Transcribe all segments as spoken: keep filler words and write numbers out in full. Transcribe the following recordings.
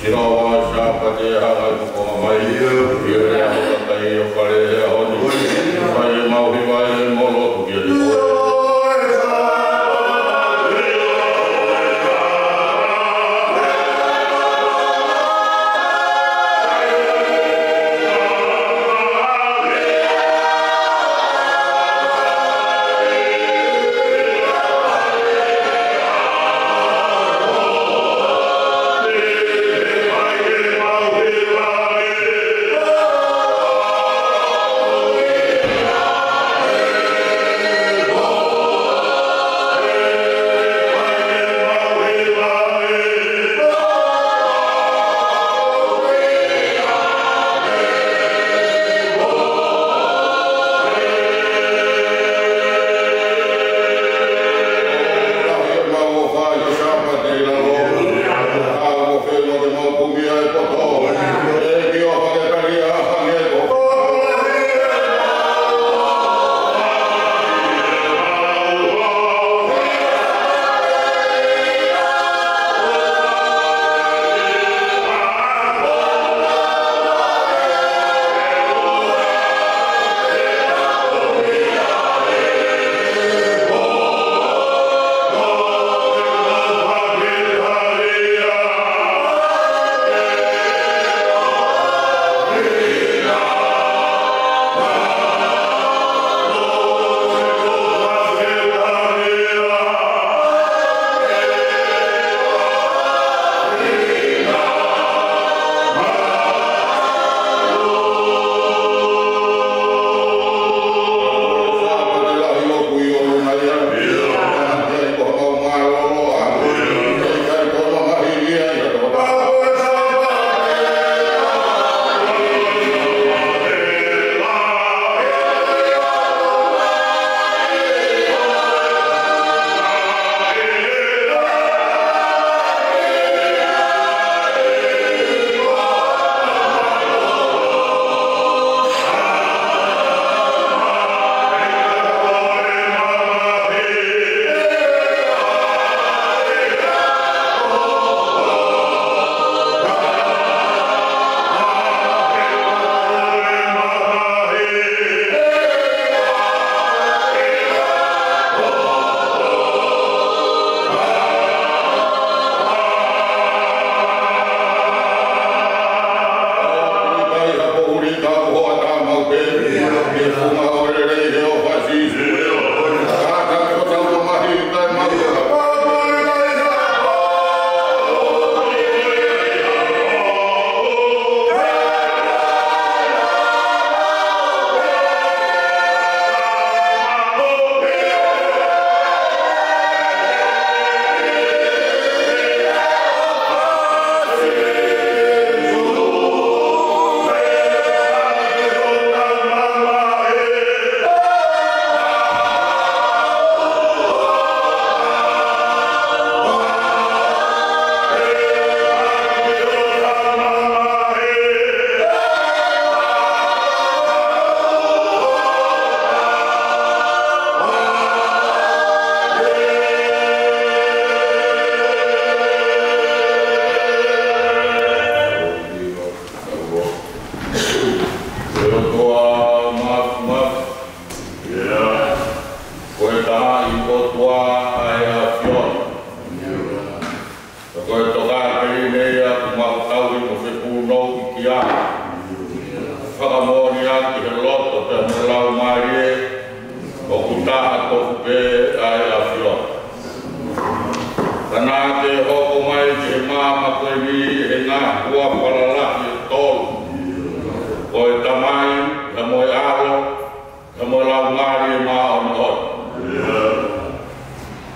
ʻI he ʻaho Sāpate ʻa e konga mai, ʻi he ʻaho takatai ʻo e fale ʻi he ʻaho ni, fai ʻemau hiva mo lotu kiate koe. Ko e Tamai ʻOtua ʻa e ʻAfiona. Ko e tokāteline ia ʻoku mau tauhi mo fepūnouʻi ki ai. Fakamoʻoni ʻaki he loto pea mo e laumālie ʻoku taha tofu pē ʻa e ʻAfiona. Ka naʻa ke hoko mai ki he māmani ko eni ʻi he ngaahi huafa lalahi ʻe tolu. Ko e Tamai, pea mo e ʻAlo, pea mo e Laumālie Māʻoniʻoni.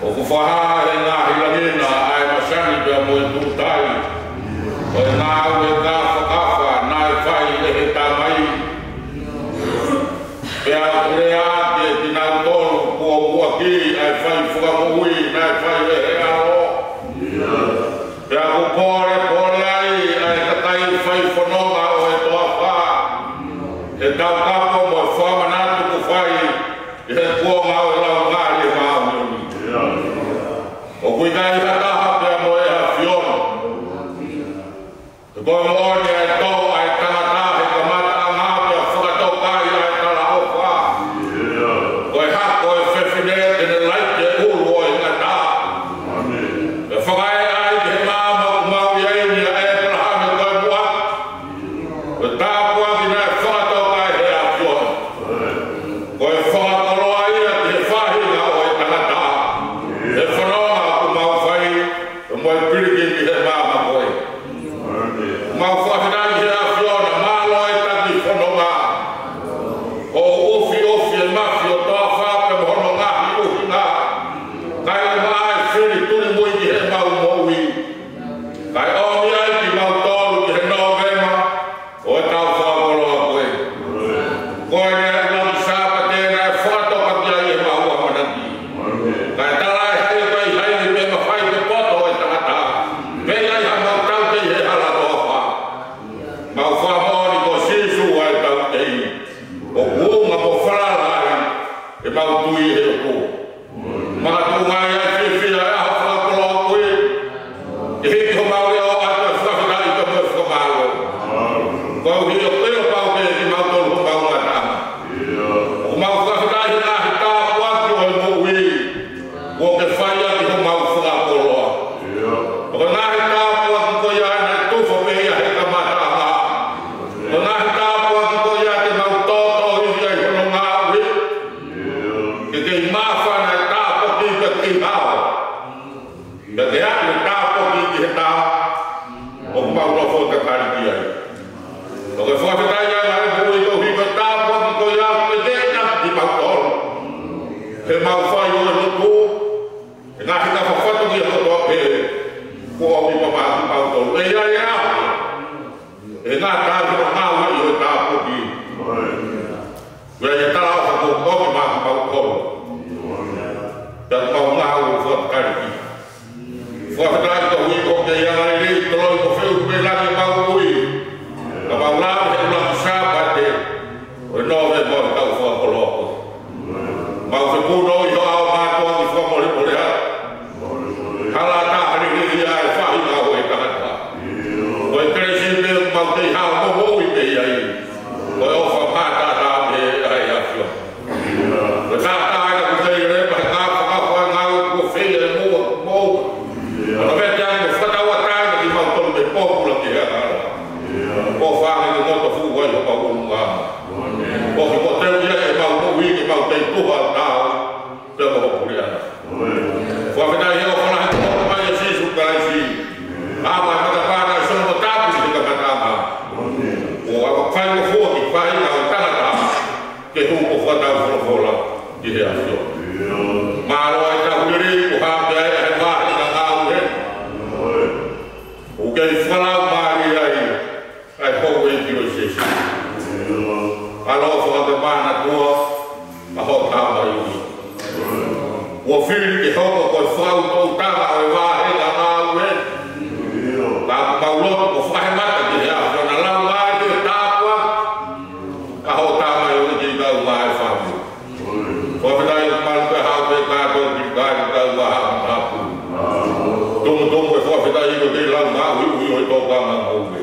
ʻOku fakahā ʻe he ngaahi langi na ʻa e masani pea mo e tūtai. Ko e ngāue kāfakafa naʻe fai ʻe he Tamai. Pea ʻoku lea ʻaki ʻe kinautolu kuo muʻaki ʻa e fai fakamoʻui naʻe fai ʻe he ʻAlo. Pea ʻoku pōlepole ai ʻa e kakai fai fononga ʻo e toafa, he taukapo mo e fakamanatu kuo fai ʻi he kuonga ʻo e Laumālie Māʻoniʻoni. ʻOku ʻikai ha taha pea mo e ʻAfiona. Ko e moʻoni ʻa e tō ʻa e tangata he kamataʻanga pea fakatoka ai ʻa e talaʻofa. Ko e hako ʻo e fefine te ne laiki e ʻulu ʻo e ngata. Pea fakaeʻa ai ki he maama ʻoku mau ʻi ai ni ʻa ʻĒpalahame ko e muʻaki. Ko e tāpuaki naʻe fakatoka ʻe he ʻAfiona. Ko e fakakoloa ia ki he faʻahinga ʻo e tangata. He fononga ʻoku mau fai, pea mo e pilikimi he maama ko ē. Mau fakafetaʻi ki he ʻAfiona, mālō e taki fononga. ʻO ʻufiʻufi e mafi ʻo e toafa pea mo hono ngaahi ʻuhinga. Kae ʻumaʻā e fili tulimui ki heʻemau moʻui. Kae ʻomi ai kimautolu ki he Nōvema ʻo e taʻu fakakoloa ko ē. Ko e lea ʻuluaki Sāpate naʻe fakatoka ki ai ʻemau ʻamanaki. Kae talaʻehai ʻoku ʻikai hili pe mafai ke poto e tangata. Pea ʻi ai haʻamau taukei he hala toafa. Mau fakamoʻoni ko Sīsū ʻa e taukei. ʻOku ʻuhinga mo falala ai ʻemau tui he ʻOtua. Makatuʻunga ai ʻa e fiefia ʻo e ʻaho fakakoloa ko ē. Ke hiki homau leʻo ʻo ʻoatu e fakafetaʻi pea mo e fakamālō. Koeʻuhi ʻoku ʻilo pau pē kimautolu homau ngataʻanga. ʻOku mau fakafetaʻi he ngaahi tāpuaki ʻo e moʻui kuo ke fai ʻaki homau fakakoloa. Ko e ngaahi tāpuaki ko ia naʻe tufa pē ia he kamataʻanga. Ko e ngaahi tāpuaki ko ia te mau tōtōivi ai hono ngāue. Ke kei māfana e tāpuaki pea kei hao. Pea ke aʻu e tāpuaki ki he taha ʻoku mau nofo tatali ki ai. ʻOku ou fakafetaʻi ʻa e ngaahi moʻui koeʻuhi ko e tāpuaki ko ia ʻoku ke teʻeki ʻaki kimautolu. He mau fai ʻo e lotu, he ngaahi tafaʻaki kotoa pē kuo ʻomi maʻa kimautolu. ʻE ʻi ai e ʻaho ʻe ngata ai hono ngāueʻi ʻo e tāpuaki. Pea ʻi he talaʻofa kuo ʻomi maʻa kimautolu, pea mau ngāue fakatali ki ai. Fakafetaʻi koeʻuhi ko e kei angalelei toloi ko feu pē langi ʻemau ui. Ka mau lave he ʻuluaki Sāpate ʻo e Nōvema ʻo e taʻu fakakoloa ko ē. Mau fepūnouʻi ho ʻao mātuʻaki fakamolemole atu. Hala taha lelei ʻa e faʻahinga ʻo e tangata. Ko e kelesi pē ʻoku mau kei hao mo moʻui pē ʻi ai. Ko e ʻofa mātaʻataʻa pē ʻa e ʻAfiona. Ko e taʻataʻa ʻena kuo kei lele pea he ngaahi fakafai ngāue kuo fai ʻe moua, moua. Ko e meʻa te ange fakatauʻatāina kimautolu mei he pōpula ki he angahala. Ko e fanga ke ngoto fuʻu ai homau ʻulungaanga. Ko e kotea ia ʻemau moʻui ke mau kei tuha ʻo tau pea mo hoʻo puleʻanga. Fakafetaʻi he ʻofa lahi kuo ʻomai ʻe Sīsū Kalaisi. ʻA e matapā naʻe sio mo tapu ki he kamataʻanga. Kuo ʻafio fakafoki ki he faʻahinga ʻo e tangata ke hū ko e fakatau folofola ki he ʻAfiona. Mālō e taʻu lelei kuo hake ai ʻa e vāhenga ngāue. ʻOku kei fakalaumālie ai ʻa e houʻeiki ʻo Sīsū. ʻAloʻofa, ke manatua ʻa hoʻo tamaioʻeiki. Kuo fili ke hoko ko e fakaʻutoʻutanga ʻo e vāhenga ngāue. Ka ʻoku mau lotu ko e fakahemata ki he ʻAfiona, laumālie, tāpuaki ʻa hoʻo tamaioʻeiki kae ʻumaʻā e fāmili. Fakafetaʻi ʻoku malu pē haʻu pē kātoa ki he kāinga kae ʻumaʻā haʻa matāpule. Tumutumu e fakafetaʻi ʻoku kei lau maʻu ʻi he ui ʻo e tōkanga ngoue.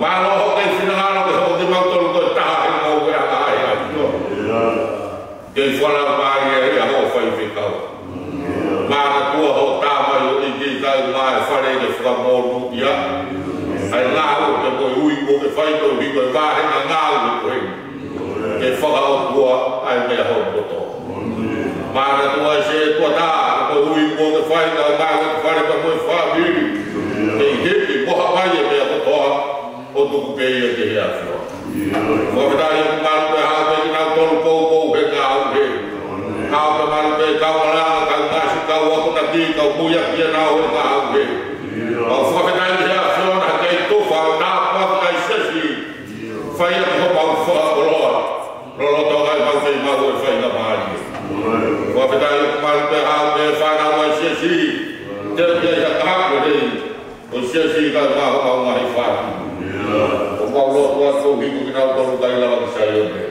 Mālō hoʻo kei finangalo ke hoko kimautolu ko e taha he ngoueʻanga ʻa e ʻAfiona. Kei fakalaumālie ai ʻa hoʻo faifekau. Manatua hoʻo tamaioʻeiki kae ʻumaʻā e fale ke fakamonūʻia. ʻA e ngāue pea mo e ui kuo ke fai koeʻuhi ko e vāhenga ngāue ko eni. Ke fakaʻotua ʻa e meʻa hono kotoa. Manatua ʻa e setuata, ko e ui kuo ke fai kae ʻumaʻā e fale pea mo e fāmili. Kei hiki mo hapai e meʻa kotoa, ʻo tuku pē ia ki he ʻAfiona. Fakafetaʻi ʻoku malu pē haʻu pē kinautolu poupou he ngāue. Haʻu pē malu pē kau malanga, kau masi, kau akonaki, kau muiaki ʻenau he ngāue. Mau fakafetaʻi ki he ʻAfiona he kei tufa ʻo tāpuakiʻi ʻa e siasi. Fai ʻaki homau fakakoloa lolotonga ʻemau kei maʻu e faingamālie. Fakafetaʻi ʻoku malu pē haʻu pē fānau ʻa e siasi. Te u ia ia ka hake lei ʻo e siasi kae ʻumaʻā homau ngaahi fāmili. ʻOku mau lotu atu koeʻuhi ko kinautolu kae lava ki Saione.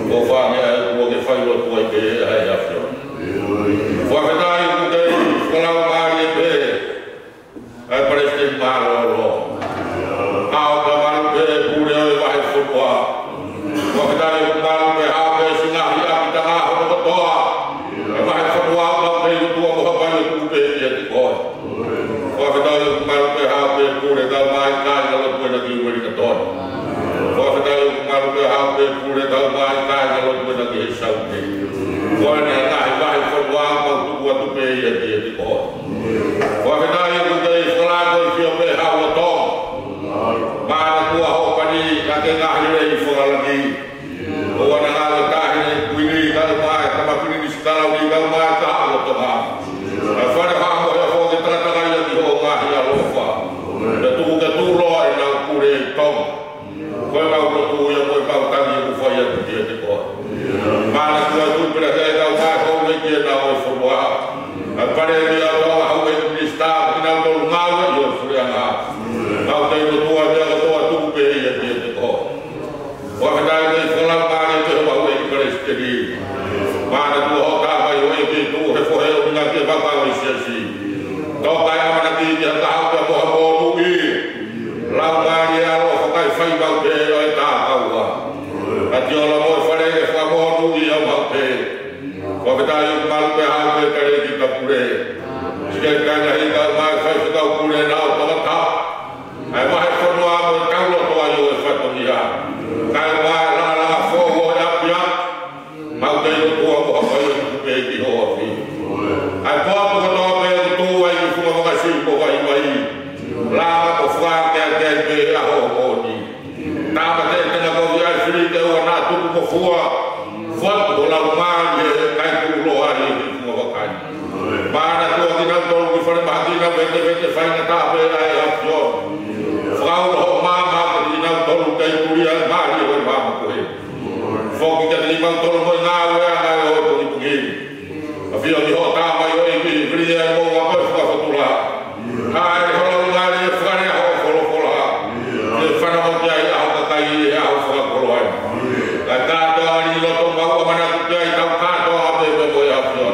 Ko e fānau ʻoku ke fai lotu ai pē ʻa e ʻAfiona. Fakafetaʻi ʻoku kei fakalaumālie pē ʻa e Palesiteni Mālōlō. Kau mai kāinga lotu ena ki Uelingatoni. Fakafetaʻi ʻoku malu pē haʻu pē pule kau mai kāinga lotu ena ki he Saute. Ko ena e ngaahi vahefonua mau tuku atu pē ia kiate koe. Fakafetaʻi ʻoku ke fakalāngilangiʻia pē haʻu ʻo Tonga. Manatua hoʻo pani ʻa e ngaahi lelei fakalangi. ʻO ʻana ngāue taʻahine Kuini kau mai, Tama Pilinisi Kalauni kau mai, kahaʻu ʻo Tonga. ʻA e fale haʻamo he fo ke takataka ia ki hoʻo ngaahi ʻaloʻofa. Pea tuku ke tuʻuloa ʻenau pule ʻi Tonga. Ko e mau lotu ia mo e mau tangi ʻoku fai atu kiate koe. Manatua e Tuʻi Pelehake kau mai, Houʻeiki ʻenau ʻi fonua. ʻA e Palēmia ʻo Tonga, Houʻeiki Minisitā, kinautolu ngāue ʻi ho puleʻanga. Mau tei lotua meʻa kotoa tuku pē ia kiate koe. Fakafetaʻi ʻoku fakalāngilangiʻia pē hoʻo Houʻeiki Palesiteni. Manatua hoʻo tamaioʻeiki, tuku he fohe ʻuhinga ki he vaka ʻo e Siasi. Toka e ʻamanaki ki ha kahaʻu pea mo ha monūʻia. Laumālie ʻaloʻofa kae fai maʻu pē ʻo e tākaua. Ka tiola mo e fale ke fakamonūʻia maʻu pē. Fakafetaʻi ʻoku malu pē haʻu pē Talēkita Pule. Sikekai lahi kau mai, Faifekau Pule, ʻenau tangata. ʻA e vahefonua mo e tauloto ai ʻo e fatongia. Kae mai langalanga foʻou ʻo e ʻapiako. Mau tei lotua mo hapai atu pē ki ho afi. ʻA e potu kotoa pē ʻoku tuʻu ai ki funga makasiʻi mo vaivai. Langa ko fua ke ake ai pē ʻa hoʻo moʻoni. Tāmateʻi ʻa e tena kovi ʻa e fili ke ʻoua naʻa tuku mo fua. Fotu ho Laumālie kae tuʻuloa ai ki funga vakai. Manatua kinautolu ki falemahaki, naʻa vetevete faingataʻa pē ʻa e ʻAfiona. Fakaulo hoʻo maama kiate kinautolu kei tulia e mālie ʻo e maama ko ē. Foki kiate kimautolu mo e ngāueʻanga ʻo e pongipongi. ʻAfio ki hoʻo tamaioʻeiki, vili ai mo ua ko e fakafotula. Hāʻele ho Laumālie, fakalea hoʻo folofola. Ke fanongo ki ai ʻa ho kakai ʻi he ʻaho fakakoloa ni. Kae kātoa ʻi loto mau ʻamanaki ki ai, tau kātoa pē pea mo e ʻAfiona.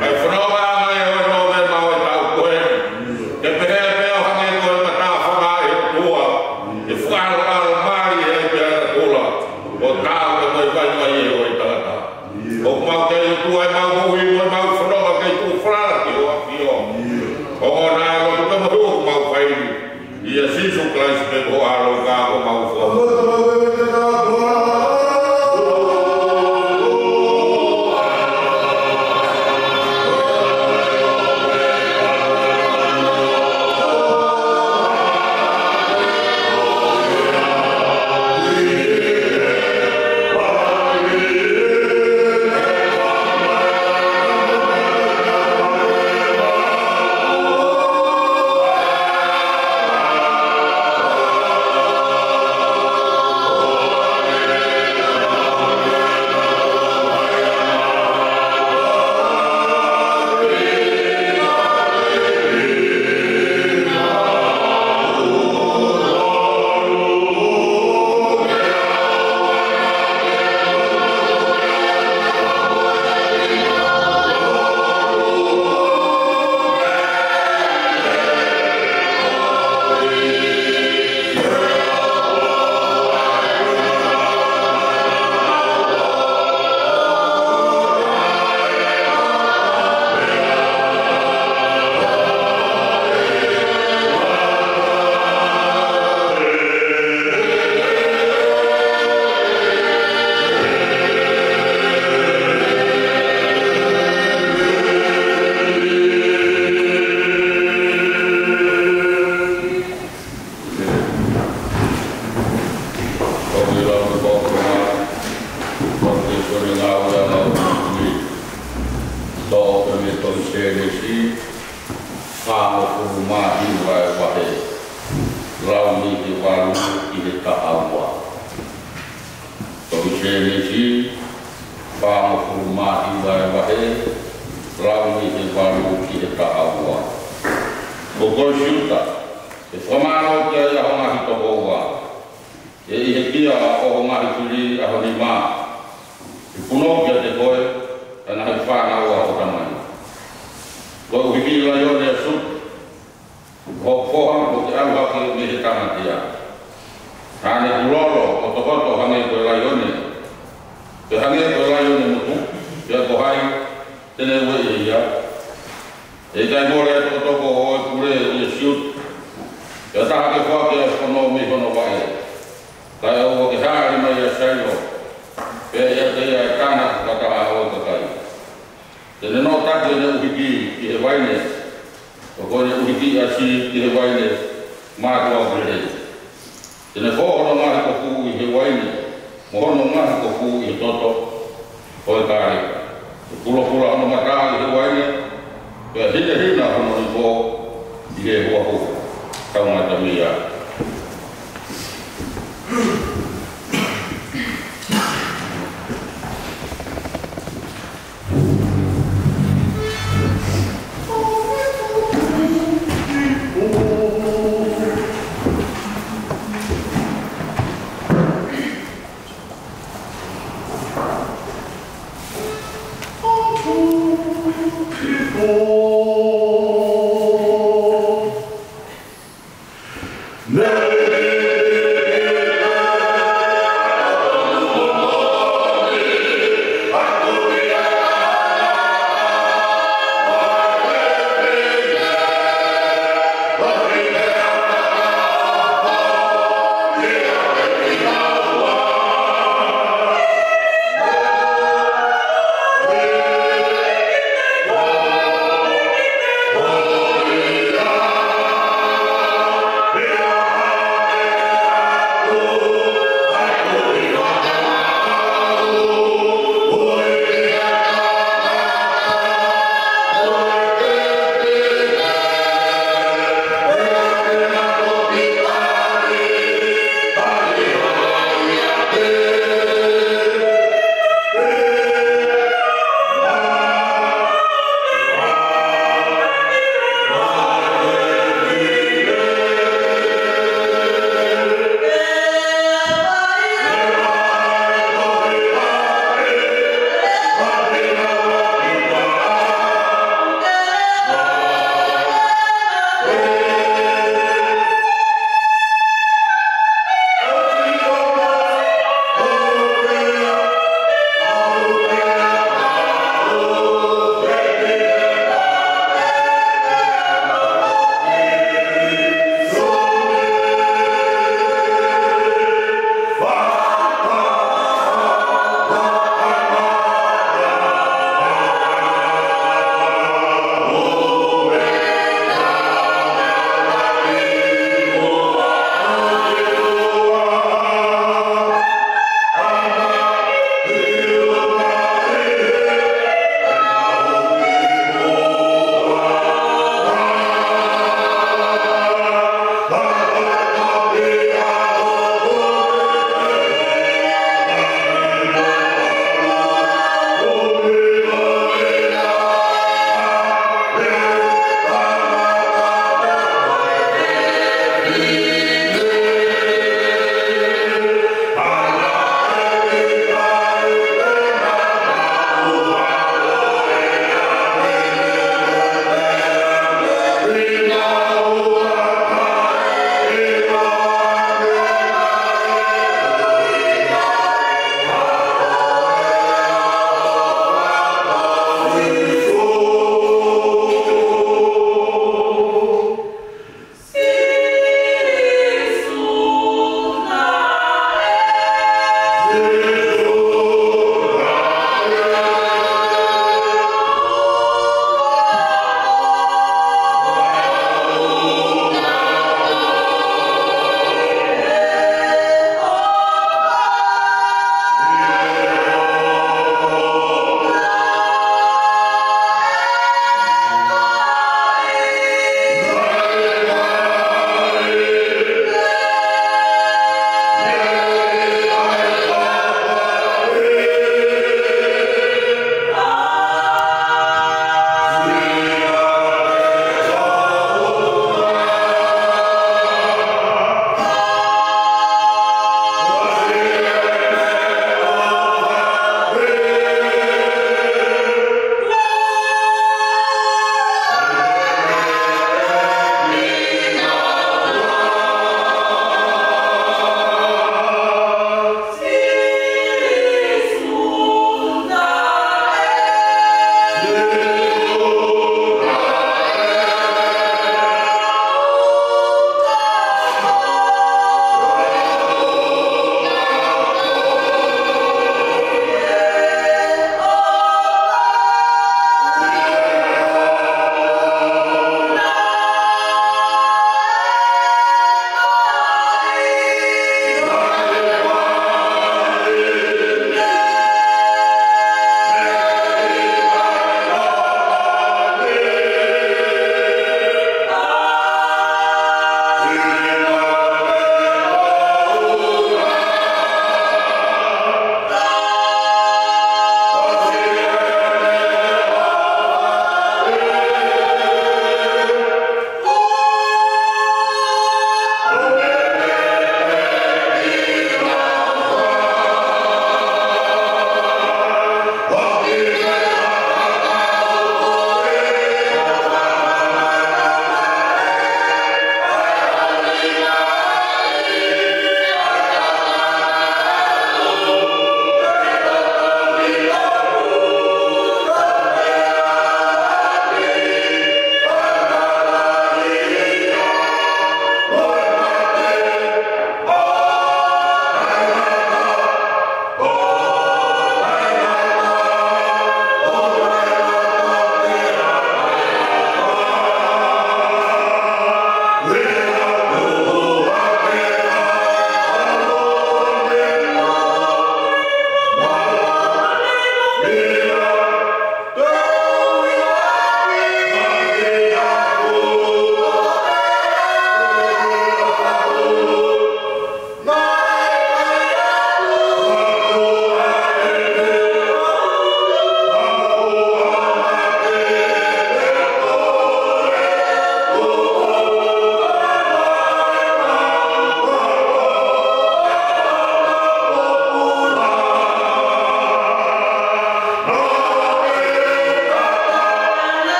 Kae fanongo mai ʻo e Nōvema ʻo e taʻu ko eni. Ke pehē pē ʻo hangē ko e matāfanga ʻe he ʻOtua. Ke fakaʻaloʻalo mālie ai pē ʻa natula. ʻO taau pē mo e vaivai ʻo e tangata. ʻOku mau kei lotua ʻemau moʻui mo ʻemau fononga kei tuʻu falala ki ho ʻAfio. ʻOku ʻoua naʻa ʻi ai ha lotu pea mo e hū ʻoku mau fai ni. ʻIa Sīsū Kalaisi pē ko ho ʻAlo ka ko homau Fakamoʻui. Toki lau ni kōkona, toki koni ngāue ʻa e ngāue ni. Tō pē mei he tohi Sēnesi, fāngofulu mā hiva e vahe, lau mei he valu ki he taha ua. Tohi Sēnesi, fāngofulu mā hiva e vahe, lau mei he valu ki he taha ua. Ko koe Siuta, ʻe fakamālō ki ai ʻa ho ngaahi tokoua, ʻe ʻi he kia ʻo ho ngaahi fili ʻa ho nima, ʻe punou kiate koe ʻa e ngaahi fānau ʻa ho tamai. Koeʻuhi ko e laione ʻa Siuta, ko hoku foha kuo ke ʻalu hake mei he tangatea. Naʻa ne kulolo kotokoto hangē ko e laione, pea hangē ko e laione motuki, pea ko hai te ne ueʻi ia? ʻE ʻikai mole ʻa e tokotoko ʻo e pule ʻia Siuta, pea taha ke ʻOku ʻikai ke fono mei hono vaʻe, kae ʻoua ke hāʻele mai ʻa Sailo, pea ʻiate ia ʻa e tangata fakataha ʻo e kakai. Te ne noʻotaki ʻene ʻuhiki ki he vaine, ʻo ko ʻene ʻuhiki ʻasi ki he vaine mātuʻa lelei. Te ne fō hono ngaahi kofu ʻi he vaine, mo hono ngaahi kofu ʻi he toto ʻo e kāleka. Te ne pulapula hono mata ʻi he vaine, pea hinehina hono nipo ʻi he huahu. Tau ngata mei ai.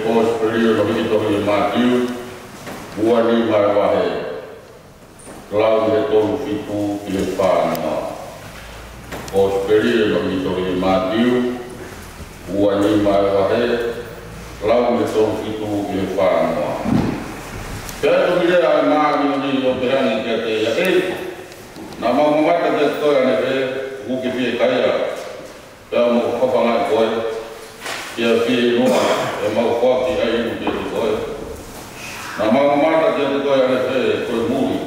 Kosipeli ʻo e hiki tohi ʻe Mātiu, ua nima ʻa e vahe. Lau mei he tolu fitu ki he fā noa. Kosipeli ʻo e hiki tohi ʻe Mātiu, ua nima ʻa e vahe. Lau mei he tolu fitu ki he fā noa. Pea toki lea ʻa e māʻoniʻoni ʻo pehē ange kiate ia, ʻEiki, naʻa mau mamata kiate koe ʻanefē ʻoku ke fiekaia, pea mo fafanga koe? Pea fieinua, ʻe mau foaki ʻa e inu kiate koe. Naʻa mau mamata kiate koe ʻanefē ko e muli,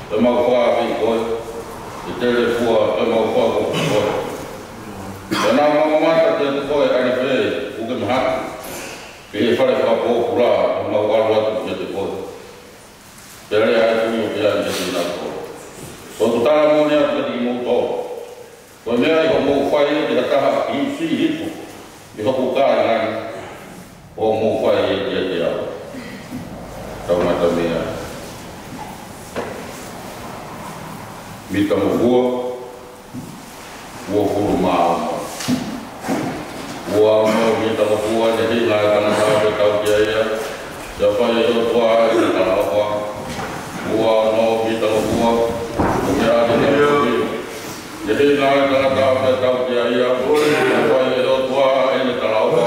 pea mau foaki koe? ʻE telefua, pea mau foaki koe? Pea naʻa mau mamata kiate koe ʻanefē ʻoku ke mahaki, pea ʻi he fale fakapōpula, pea mau ʻalu atu kiate koe? Pea lea ʻa e Tuʻi ʻo pehē ange kiate kinautolu, Ko ʻeku tala moʻoni atu kiate kimoutolu, ko e meʻa ʻi hoʻomou fai ʻe ha taha ʻi he siʻi hiku ʻi hoku kāinga ni, ʻoku mou fai ia kiate au. Tau ngata mei ai. Mita mo fua, uofulu mā ono. Ua ono mita mo fua, ne hina ʻa e tangata ʻo tau kia ia, pea fai ʻe he ʻOtua ʻene talaʻofa. Ua ono mita mo fua, ko e meʻa ʻa e ne hina ʻa e tangata ʻo tau kia ia, pea fai ʻe he ʻOtua ʻene talaʻofa.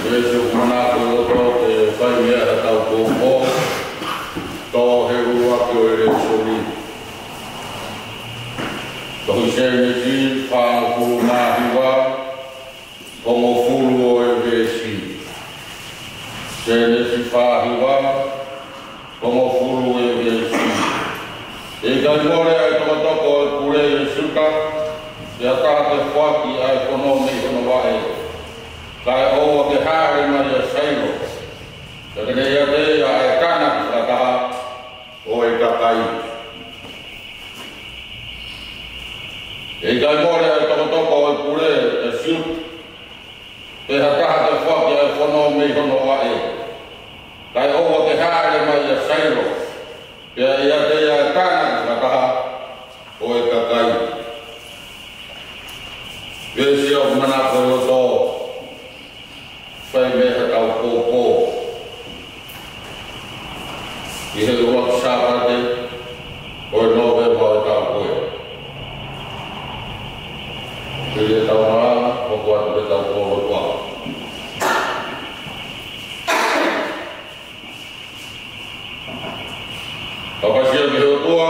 Veesi ʻoku manako ʻi loto ke fai mei ai haʻatau tō, tō he ʻuluaki ʻo e lēsoni. Tohi Sēnesi fāngofulu mā hiva, hongofulu ʻo e veesi. Sēnesi fā hiva, hongofulu e veesi. ʻE ʻikai mole ʻa e tokotoko ʻo e pule ʻi Siuta, pe ha taha ke foaki ʻa e fono mei hono vaʻe, kae ʻoua ke hāʻele mai ʻa Sailo, pea ke ne ʻiate ia ʻa e tānaki fakataha ʻo e kakai. ʻE ʻikai mole ʻa e tokotoko ʻo e pule ʻi Siuta, pe ha taha ke foaki ʻa e fono mei hono vaʻe, kae ʻoua ke hāʻele mai ʻa Sailo, pea ʻiate ia ʻa e tānaki fakataha ʻo e kakai. Veesi ʻoku manako ʻi loto, fai mei ha tau pōpō ʻi he ʻuluaki Sāpate ʻo e Nōvema ʻo e taʻu ko ē. Pili e tau mala, hoko atu e tau pō lotua. Pāpāsia ki he ʻOtua,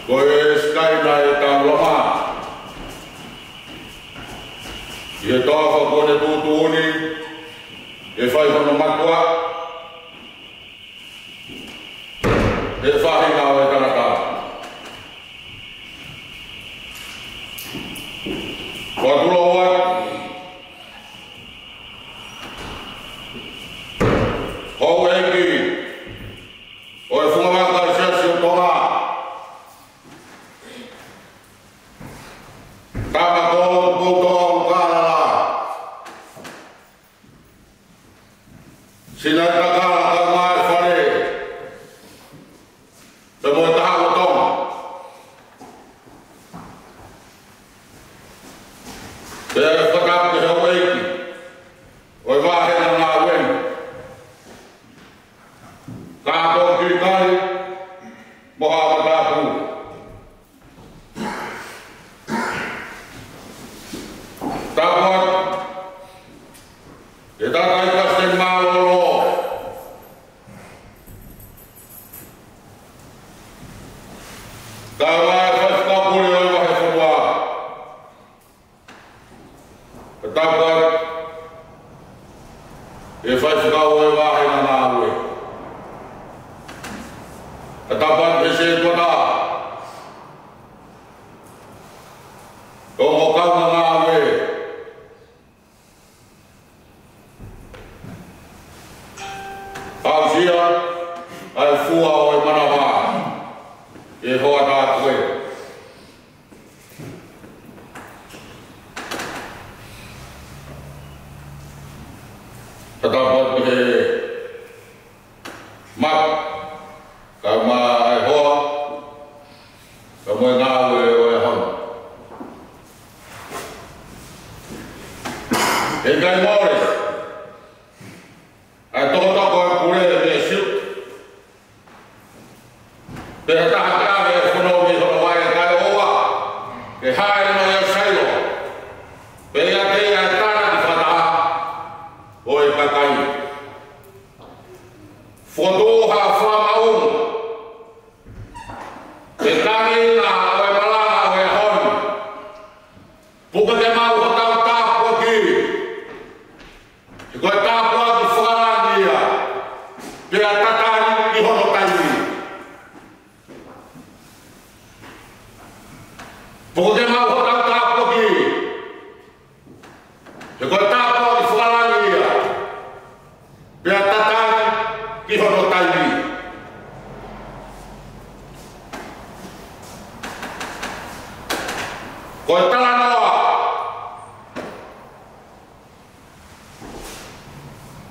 ko e sikai mai e tau lama. ʻI he toafa kuo ne tuʻutuʻuni, ʻe fai hono mātuʻa, ʻe faʻahinga ʻo e tangata. Ko atu loa, houʻeiki ʻo e Funga Vaka ʻo e Siasi ʻo Tonga, tama ko Poutoa ʻUlukalala, Sinaitaka, kae ʻumaʻā e fale, pea mo e Taha ʻo Tonga. Pea ʻe fakatapu ki he houʻeiki ʻo e vāhenga ngāue ni, Kātoa Kilikali mo Haʻa Matāpule. Tapu atu ki he tangataʻeiki Palesiteni Mālōlō, kae ʻumaʻā e Faifekau Pule ʻo e Vahefonua. Tapu atu ki he faifekau ʻo e vāhenga ngāue. Tapu atu ki he setuata, ongo kaungā ngāue. Aʻusia ʻa e fua ʻo e manava ʻi he hoʻatā ko ē. Tapu atu ki he maka, kae ʻumaʻā e hoa, kae ʻumaʻā e ngāue ʻo e ʻaho ni. ʻE ʻikai mole ʻa e tokotoko ʻo e pule ʻi Siuta, pe ha taha ke ʻave e fono mei hono vaʻe, kae ʻoua ke hāʻele mai ʻa Sailo, pea ʻiate ia ʻa e tānaki fakataha ʻo e kakai. Fokotuʻu ha fakamaʻunga, ke tangi ʻa e malanga ʻo e ʻaho ni. Puke ke maʻu hotau tāpuaki, he ko e tāpuaki fakalangi ia, pea tatali ki hono taimi. Puke ke maʻu hotau tāpuaki, he ko e tāpuaki fakalangi ia, pea tatali ki hono taimi. Ko e talanoa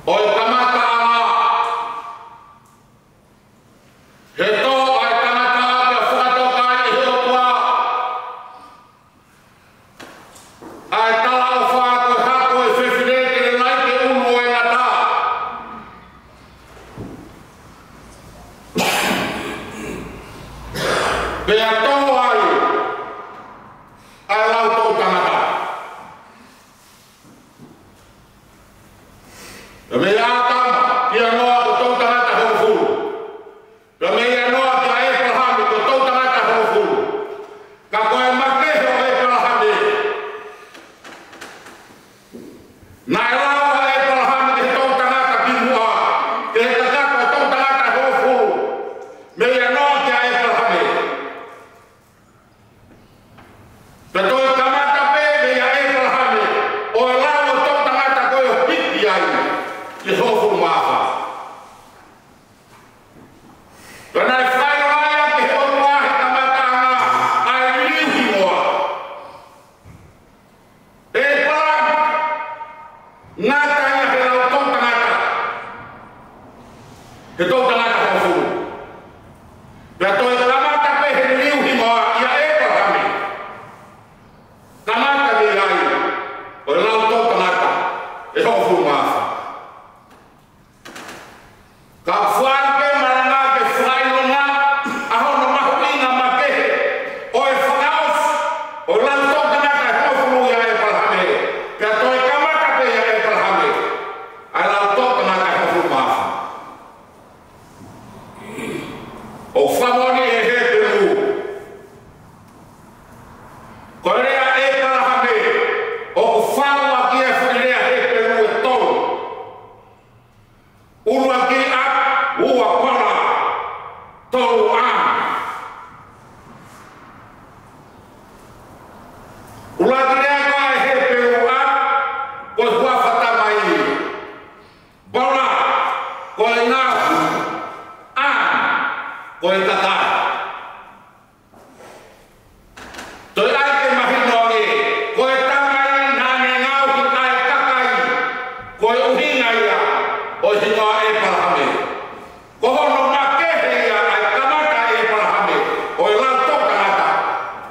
ʻo e kamataʻanga, he tō ʻa e tangata pea fakatoka ai ʻe he ʻOtua ʻa e talaʻofa ko e hako ʻo e fefine ke ne laiki e ʻulu ʻo e ngata. Pea tō ai ʻa e lau toʻutangata. Pea mei ʻĀtama kia Noa ko e toʻutangata hongofulu. Pea mei Noa kia ʻĒpalahame ko e toʻutangata hongofulu. Ka ko e makehe ʻo ʻĒpalahame, naʻe lava ʻe ʻĒpalahame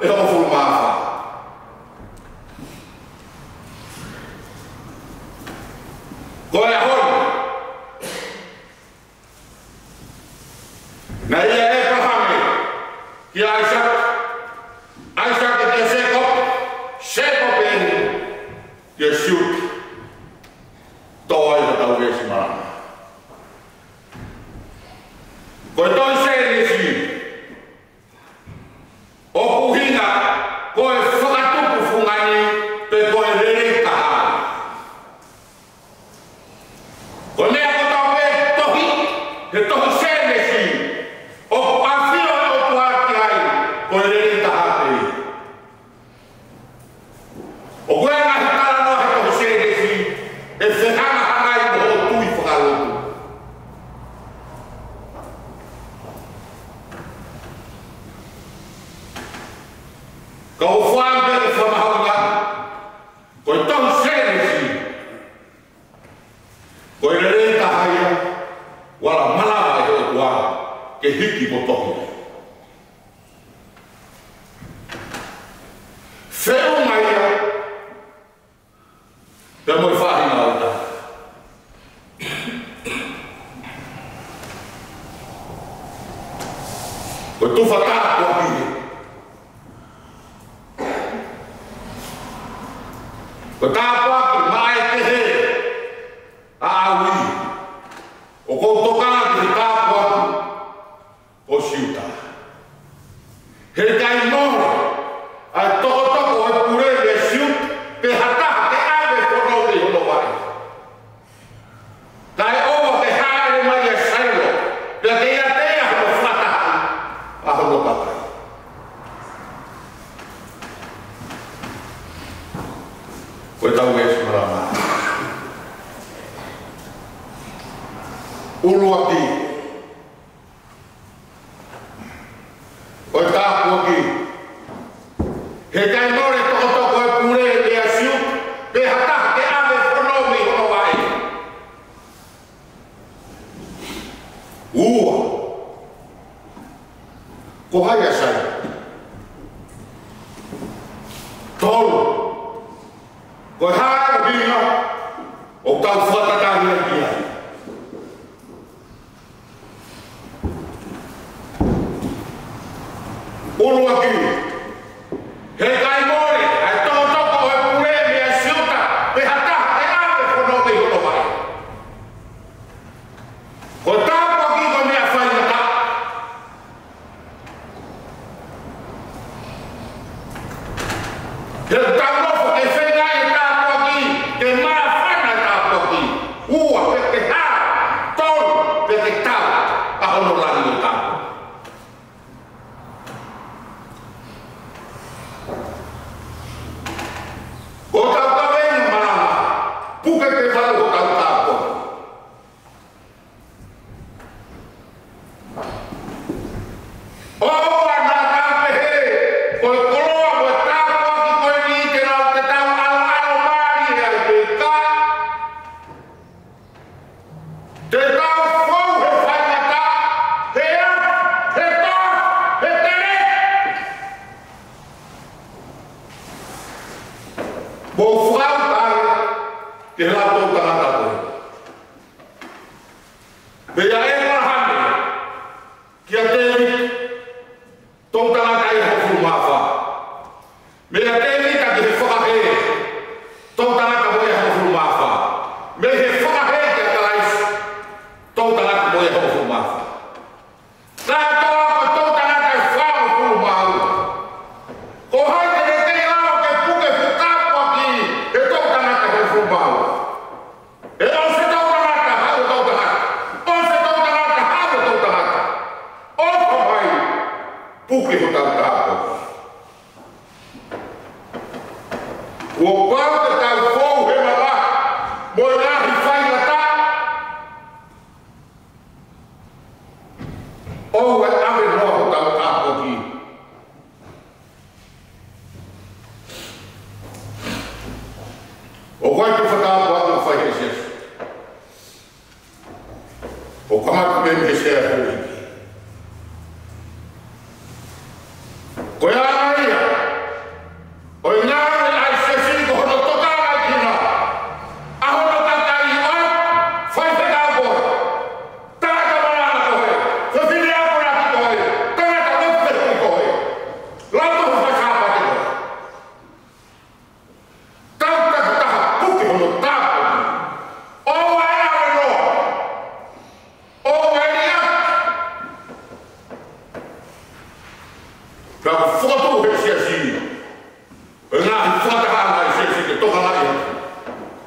ʻe hongofulu mā fā. Ko e ʻaho ni, naʻe ʻia ʻĒpalahame kia ʻAisake, ʻAisake kia Sēkope, Sēkope kia Siuta. Toe ai hotau veesi malanga. Ko e tohi Sēnesi, ʻoku ʻuhinga ko e fakatupu fungani pe ko e lelei taha. Ko e meʻa kotoa pē tohi, he tohi Sēnesi, ʻoku ʻafio e ʻOtua ki ai, ko e lelei taha pē. ʻOku ʻi ai e ngaahi talanoa he tohi Sēnesi ʻe fehangahangai mo hoʻo tui fakalotu. Ka ʻoku ou fie pē ke fakamahuʻingaʻi, ko e tohi Sēnesi, ko e lelei taha ia, ʻoku malava ʻe he ʻOtua ke hiki mo tohi. Feʻunga ia pea mo e faʻahinga ʻo e tangata. Ko e tufa tāpuaki ia. Ko e tāpuaki maʻa e kehe ʻa ʻAui. ʻOku ou tokanga ki he tāpuaki ʻo Siuta. He ʻikai mole ʻa e tokotoko ʻo e pule mei Siuta pe ha taha ke ʻave fono mei hono vaʻe. Kae ʻoua ke hāʻele mai ʻa Sailo, pea ke ʻiate ia hono fakataha ʻa hono kakai. Ko e tau e malanga. ʻUluaki, ʻo e tāpuaki. He ʻikai mole tokotoko e pule mei Siuta pe ha taha ke ʻave fono mei hono vaʻe. Ua, ko hai ʻa Sailo? Tolu, ko e hā e ʻuhinga ʻoku tau fakatahia ki ai? ʻUluaki, he ʻikai mole ʻa e tokotoko ʻo e pule mei Siuta pe ha taha ke ʻave fono mei hono vaʻe. Ko e tāpuaki ko e meʻa faingataʻa. He ʻoku tau nofo ke feinga e tāpuaki, ke māfana e tāpuaki. Ua, pe ke hā, tolu, pe ke tau ʻa hono langi ʻo e tāpuaki. Ko hotau kaveinga malanga, puke ke valu hotau tāpuaki. ʻOua naʻa tau pehē, ko e koloa mo e tāpuaki ko eni te nau, te tau ʻaloʻalo mālie ai pē ka. Te tau fou he faingataʻa, he ʻapi, he toafa, he tele. Mou fakaʻuta ki he lau toʻutangata ko ē. Meia ʻĒpalahame kia Tēvita, toʻutangata ʻe hongofulu mā fā. Meia Tēvita ki he fakahē, toʻutangata mo e hongofulu mā fā. Mei he fakahē kia Kalaisi, toʻutangata mo e hongofulu mā fā. Kātoa ko e toʻutangata ʻe fāngofulu mā ua. Ko hai te ne kei lava ke puke fuʻu tāpuaki he toʻutangata ʻe hongofulu mā ua? ʻE ʻosi e toʻutangata, haʻu e toʻutangata. ʻOsi e toʻutangata, haʻu e toʻutangata. ʻOfa mai, puke hotau tāpuaki. Kuo pau ke tau fou he mamahi mo e ngaahi faingataʻa. ʻOua ʻe ʻave noa hotau tāpuaki. ʻOku ʻi ai e tufa tāpuaki ʻoku fai he Siasi. ʻOku kamata pē mei he Sea Houʻeiki. Ko e anga ia Pea ko e fokotuʻu ʻe he siasi ʻo e ngaahi fakatahaʻanga ʻa e siasi ke tokangaʻi ʻaki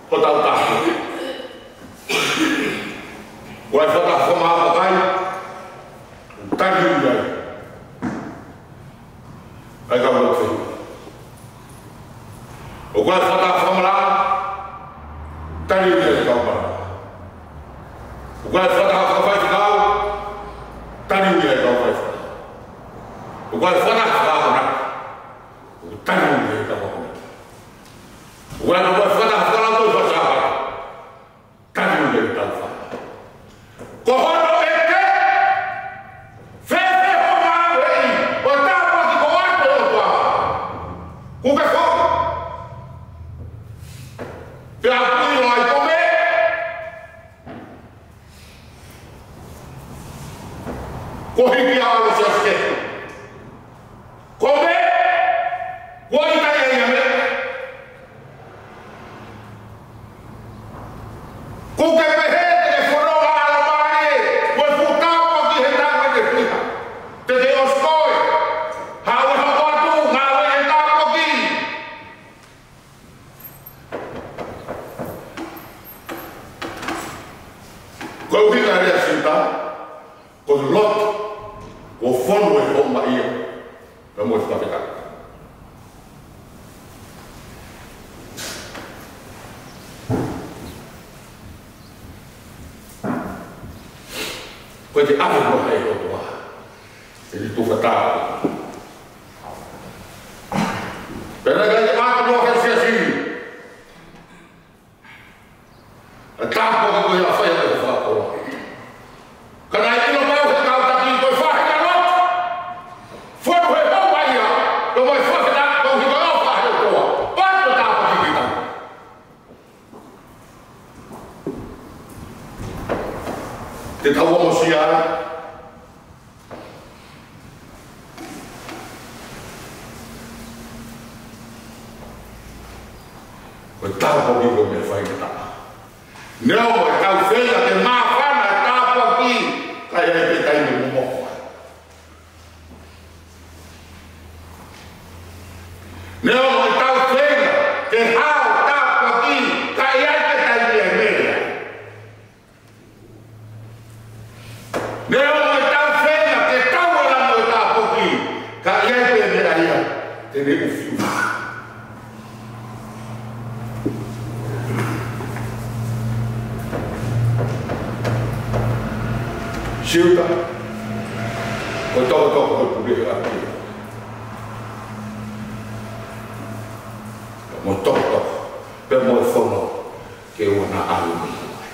hotau tāpuaki. Ko e fakataha fakamaʻa, ʻoku tali ʻe ia ʻa e kau lotu. ʻOku ʻi ai e fakataha fakamalanga, tali ʻe ia ʻa e kau malanga. ʻOku ʻi ai e fakataha fakafaifekau, tali ʻe ia ʻa e kau faifekau. ʻOku ʻi ai e fakataha fakaakonaki, ʻoku tali ʻe ia ʻa e kau akonaki. ʻOku ʻi ai e fakataha fakalautohi faka-Sāpate, tali ʻe ia ʻa e kau fai. Ko hono ʻeke, fēfē hoʻo ngāueʻi ʻo e tāpuaki kuo ʻoatu ʻe he ʻOtua? Kuo ke foki? Pea ʻoku ʻilo ai ko me, ko hiki ʻa e ʻalu ʻo e siasi kehe. Ko me, ko e ʻikai ʻa ia me. Kuo ke pehē te ke fononga ʻalomālie, ko e fuʻu tāpuaki he taʻu ʻe fiha. Te ke ʻosi koe, haʻu ʻo hoko atu, ngāueʻi e tāpuaki. Ko e ʻuhinga ʻa e lea Siuta, ko e lotu, ko e fonu ʻe hoʻo maʻia, pea mo e fakafetaʻi. Ko e te ʻave mo e ʻOtua ʻene tuʻu fakataha. Pea naʻe ʻikai ke ʻave mo e siasi ʻa e tāpuaki ko ia ʻa e fai ʻa e fakakoloa. Ka naʻe ʻilo maʻu ʻe he kau taki ko e faʻahinga lotu, fonu ʻe hoʻo maʻia, pea mo e fakafetaʻi, ko e ʻuhi ko e ʻofa ʻa e ʻOtua. ʻOatu e tāpuaki ki tautolu. Te tau ongosia ai ko e tāpuaki ko e meʻa faingataʻa. Neongo ʻetau feinga ke māfana e tāpuaki, ka ʻe ʻi ai pē taimi ʻe momoko ai. Neongo ʻetau feinga ke hao e tāpuaki, ka ʻe ʻi ai pē taimi ʻe mele ai. Neongo ʻetau feinga ke tau ala mo e tāpuaki, ka ʻe ʻi ai pē meʻa ia te ne ʻufiʻufi. Siuta, ko e tokotoko ko e puke ʻa e ʻEiki. Mo e tokotoko, pea mo e fono ke ʻoua naʻa ʻalu mei ai.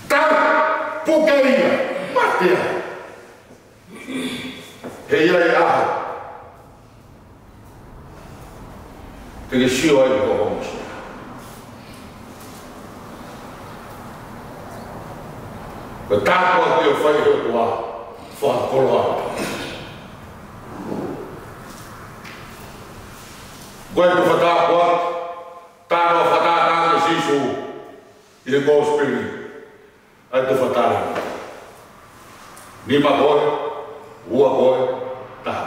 Tau, puke ia, mate ai. He ʻe ʻi ai e ʻaho te ke sio ai ki hoʻo ongosia. Ko e tāpuaki ʻoku fai ʻe he ʻOtua, fakakoloa. Ko e tuʻu fakatāpuaki, talanoa fakatātā ʻa Sīsū ʻi he Kōsipeli, ʻa e tuʻu fakatātā. Nima koe, ua koe, taha.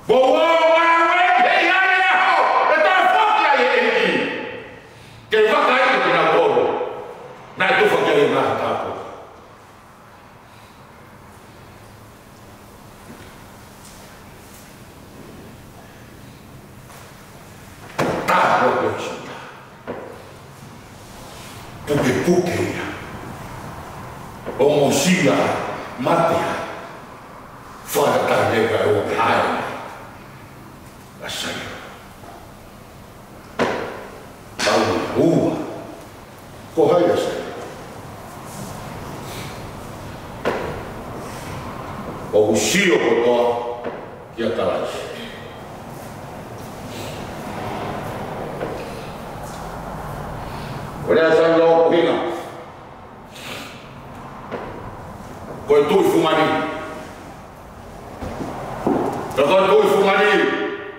Ko e ua ʻo e ngāue, he ʻe ʻi ai e ʻaho ʻe toe foki ai e ʻEiki ke vakai kiate kinautolu naʻe tufa ki ai e ngaahi tāpuaki. Tāpuaki ʻo Siuta. Pukepuke ia. Ongosia, mate ai. Fakatatau ki he ʻoku hā ʻa Saione. Tau ua. Ko hai ʻa Saione? ʻOku sio kotoa kia Kalaisi. Ko e lea ʻa Saione ʻoku ʻuhinga ko e tuʻi fungani. Ka ko e tuʻi fungani,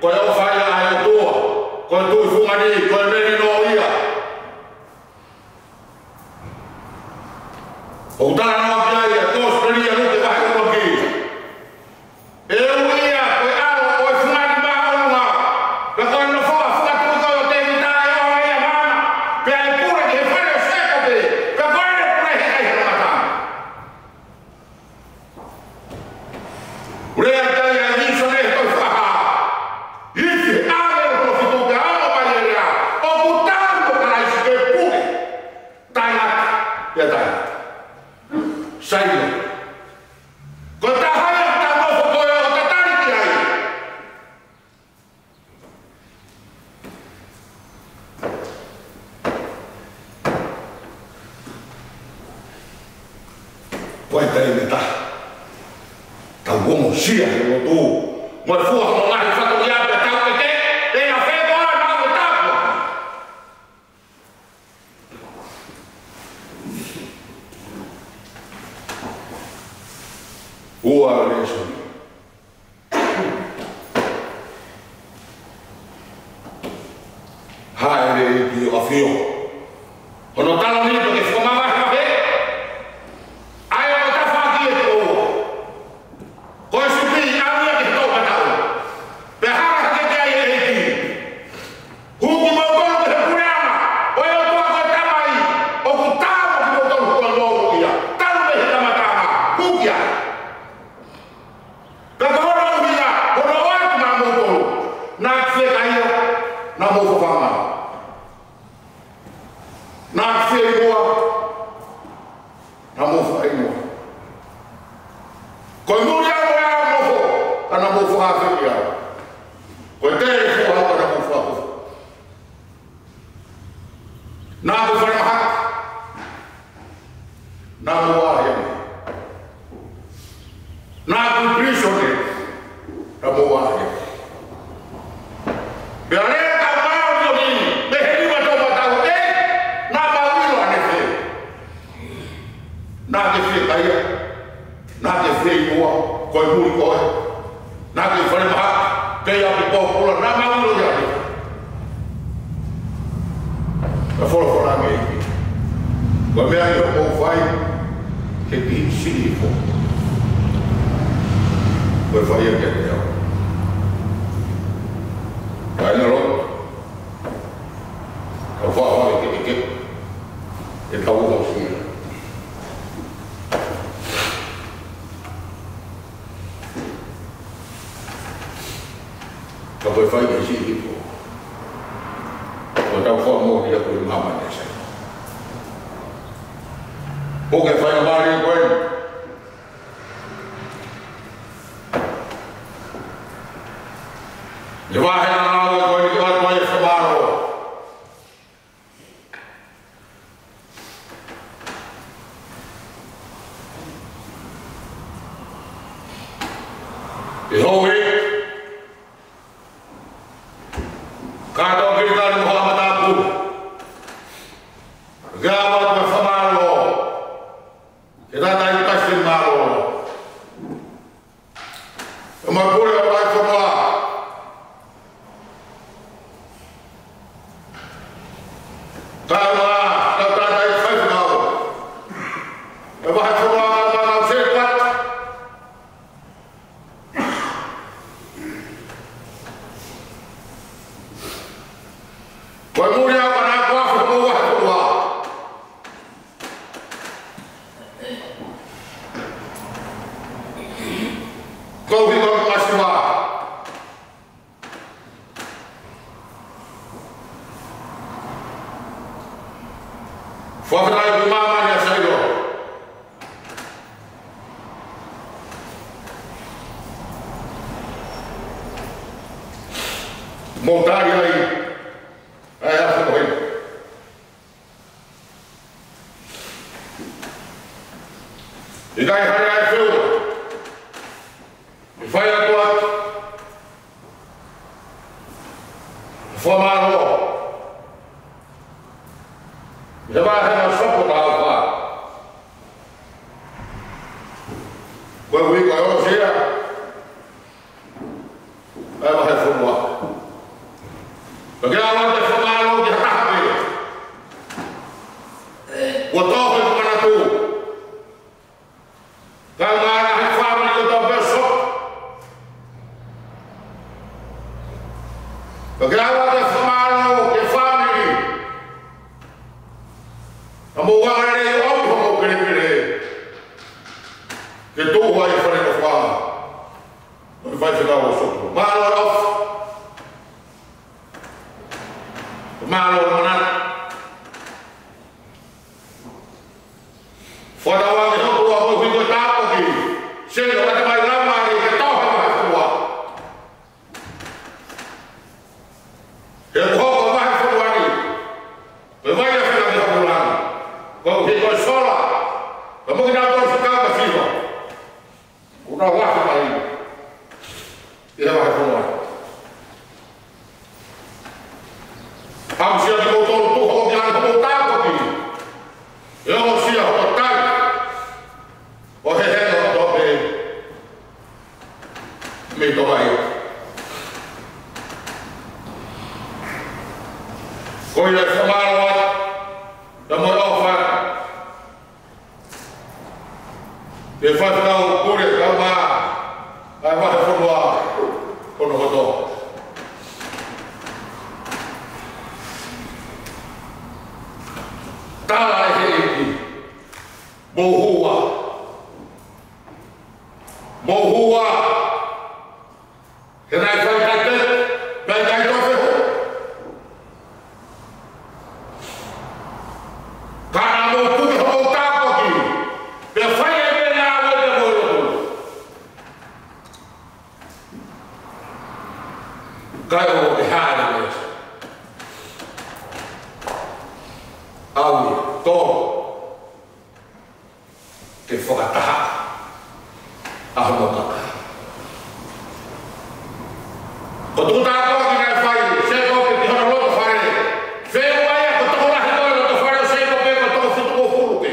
ko e ʻofa ia ʻa e ʻOtua. Ko e tuʻi fungani, ko e melino ia. ʻOku tala Ano pia ia, ko Australia, Luke vahe ʻuluaki. ʻE ui ia ko e ʻAlo ʻo e Fungani Māʻolunga. Pea ko e nofoʻa fakatuʻi ko ē ʻo Tēvita ʻe ʻoange ia maʻana. Pea ʻe pule ki he fale ʻo Sēkope. Pea ko ʻene pule he kai he mata. Pule atu ia ʻa Sīsū he tohi Fakahā. ʻI he ʻAlo ʻo e Fitu pea ʻoange mai e lea. ʻOku taau ko Kalaisi ke pule. Tainaki, pea tainaki. Sailo. Ko e taha ia ʻo e tau nofo ko ē ʻo tatali ki ai. Ko e taimi ʻe taha. Tau ongosia he lotu. Mo e fua hono ngaahi fatongia pea tau ʻeke, ʻe ʻafē koā ʻemau tāpuaki? Ua lēsoni. Haʻele ki ʻAfio. Hono taloni pē ke fakamavahevahe. ʻAi ʻo tafaʻaki e tō. Ko e sipi ʻalu ia ki he tō mataʻu. Pea hanga hake ki ai e ʻEiki. Hū kimoutolu ki he puleʻanga ʻo e ʻOtua ko e Tamai, ʻoku taau mo kimoutolu ko e moʻui ia. Talu mei he kamataʻanga, hū ki ai. Pea ko hono ʻuhinga, hono ʻoatu maʻamoutolu. Naʻa ku fiekaia, naʻa mou fafanga. Naʻa ku fieinua, naʻa mou fakainua. Ko e muli au ʻo e ʻAlo nofo, ka naʻa mou fakaafeʻi au. Ko e telefua au, ka naʻa mou fakakofu. Naʻa ku falemahaki, naʻa mou ʻaʻahi ange. Naʻa ku pilīsone, naʻa mou ʻaʻahi ange. Pea lea ka mau ʻi ʻoni, mei he lima tō mataʻu ē, naʻa mau ʻilo ʻanefē. Naʻa ke fiekaia, naʻa ke fieinua, ko e muli koe. Naʻa ke falemahaki, pea ʻi ai pē pōpula, naʻa mau ʻilo ia. Ka folofola ange ʻEiki. Ko e meʻa ʻi hoʻomou fai, ke kiʻi siʻi hifo. Ko e fai ia kiate au. Kāinga lotu. Ka fai ke, ke, ke. ʻE tau ʻosi ia. Ka ko e fai ke siʻi hifo. Ko e tau fai mo ia ko e māmani ʻa Sai. Ko e fai māmani ko ē. ʻE vahe ʻa e ʻOtua ko ē ke ʻoatu ai e fakamālō. ʻE houʻeiki, kātoa kilikali mo haʻa matāpule. Ke ʻoatu e fakamālō. Ke tau tali pasi mālō. ʻE mai pule ʻa e vahefonua. Kae ʻumaʻā, tau tātai faifekau. ʻE vahefonua ʻa e Ngāue ʻa Sētuata. Ko e muli au ka naʻa ku afe ko vahefonua. Ko e ʻuhinga ʻoku masiva. Fakafetaʻi ki māmani ʻa Sailo. Mou tali ai, ʻa e afe ko ē. ʻIkai hale ai feu. ʻE fai atu atu. Fakamālō. He vahe ʻa Sopu Taufa. Ko e uike ʻosi ia. ʻA e vahefonua. Pea ke ʻalu atu e fakamālō ki ha taha pē. Kuo tō hoʻo manatu. Ka ke lava ke fakamālō ki he fāmili. Ka mou angalelei ʻo ʻomi hoʻomou kelekele ke tuʻu ai ʻi Faleʻofa. Mo e faifekau ʻo Sopu. Mālō e ʻofa. Mālō e manatu. Fakatauange hoku ʻofa mo e hiko tāpuaki. Sio atu mai lama i ke tau he vahefonua. He ko e vahefonua ni, ko e vai ʻa e fila ki hoku langi. Ko e hiko sola. Ka mo kinautolu fika ka siva. Kuo nau ʻofa mai ʻi he vahefonua. Haʻu siʻa kimoutolu tuʻu hoko ki langi hoʻomou tāpuaki. ʻE ongo siʻa hoʻomou tai. ʻO hehenga hoʻomou pē. Mei Tonga ia. Ko ia e fakamālō atu. Ka mo e ʻofa. Ke faifekau pule kau mā ʻa e vahefonua hono kotoa. Tala ʻe he ʻEiki. Mou hū ā. Mou hū ā. He naʻe fai kai te, kai kai tō fehu. Ka naʻa mou puke hoʻomou tāpuaki, pea fai e meʻa naʻa mou te mou lotu. Kai o e hā e meʻa. ʻAu ia, tō. Ke fakataha ʻa hono kakai. Ko e tuku tāpuaki naʻe fai ʻe Sēkope ki hono loto fale. Fehuʻi ia ko e tokolahi ko ē loto fale ʻo Sēkope ko e toko fitungofulu pē.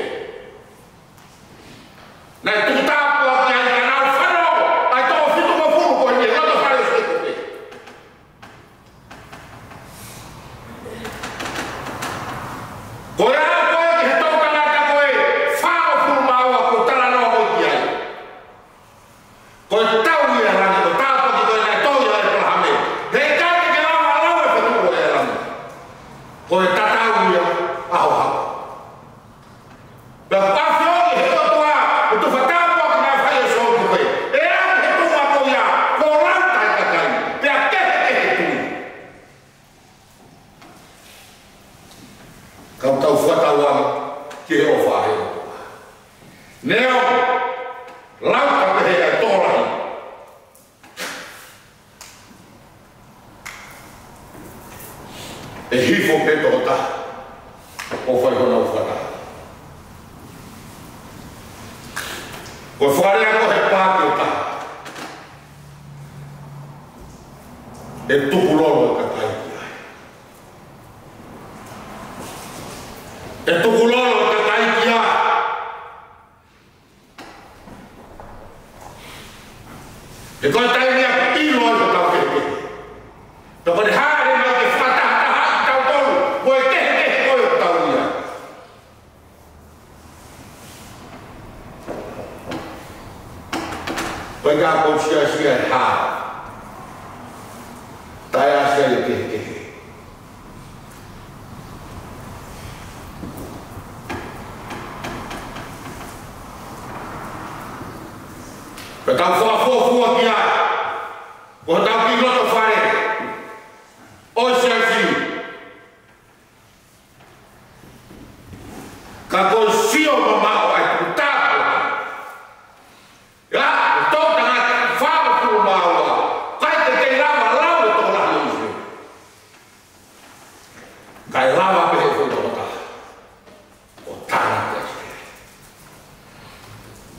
Naʻe tuku tāpuaki ai ka nau fano ʻa e toko fitungofulu ko ē loto fale ʻo Sēkope. Ko e aʻu ko ē ki he toʻutangata ko ē fāngofulu mā ua kuo talanoa ko ē ki ai. Ko e tau ia langi, ko e tāpuaki ko ē naʻe tau ia ʻe ʻĒpalahame. He ʻikai te ke lava lau e fetuʻu ʻo e langi. Ko e tatau ia ʻa ho hako. Pea ʻafioʻi ʻe he ʻOtua, ʻe tufa tāpuaki naʻe fai ʻe Sōkope. ʻE aʻu he tuʻunga ko ia, kuo lau taʻekakai, pea kehekehe tui. Ka tau fakatauange ki he ʻofa ʻa e ʻOtua. Neongo, lau ka pehē ʻa e tokolahi. ʻE hifo pē tokotaha ʻo fai honau fakataha. Ko e fakalea ko ē he paaki ʻo taha. ʻE tukulolo e kakai ki ai. ʻE tukulolo e kakai ki ai. He ko e taimi ia ʻoku ʻilo ai hotau kehekehe. Pea ko e hāʻele mai ke fakatahatahaʻi kitautolu mo e kehekehe ko ē ʻoku tau ʻi ai. Ko e ka ko e siasi ʻe hā. Taʻeʻasi ai e kehekehe. Pea tau fakafuofua ki ai. Ko hotau kiʻi loto fale ʻo e siasi. Ka ko e sio mamaʻo ʻa e tuku tāpuaki. ʻIa, ko e toʻutangata fāngofulu mā ua, ʻikai ke kei lava lau e tokolahi ʻo ʻIsileli. Kae lava pē ʻe he foʻi tokotaha ʻo tānaki ʻa ʻIsileli.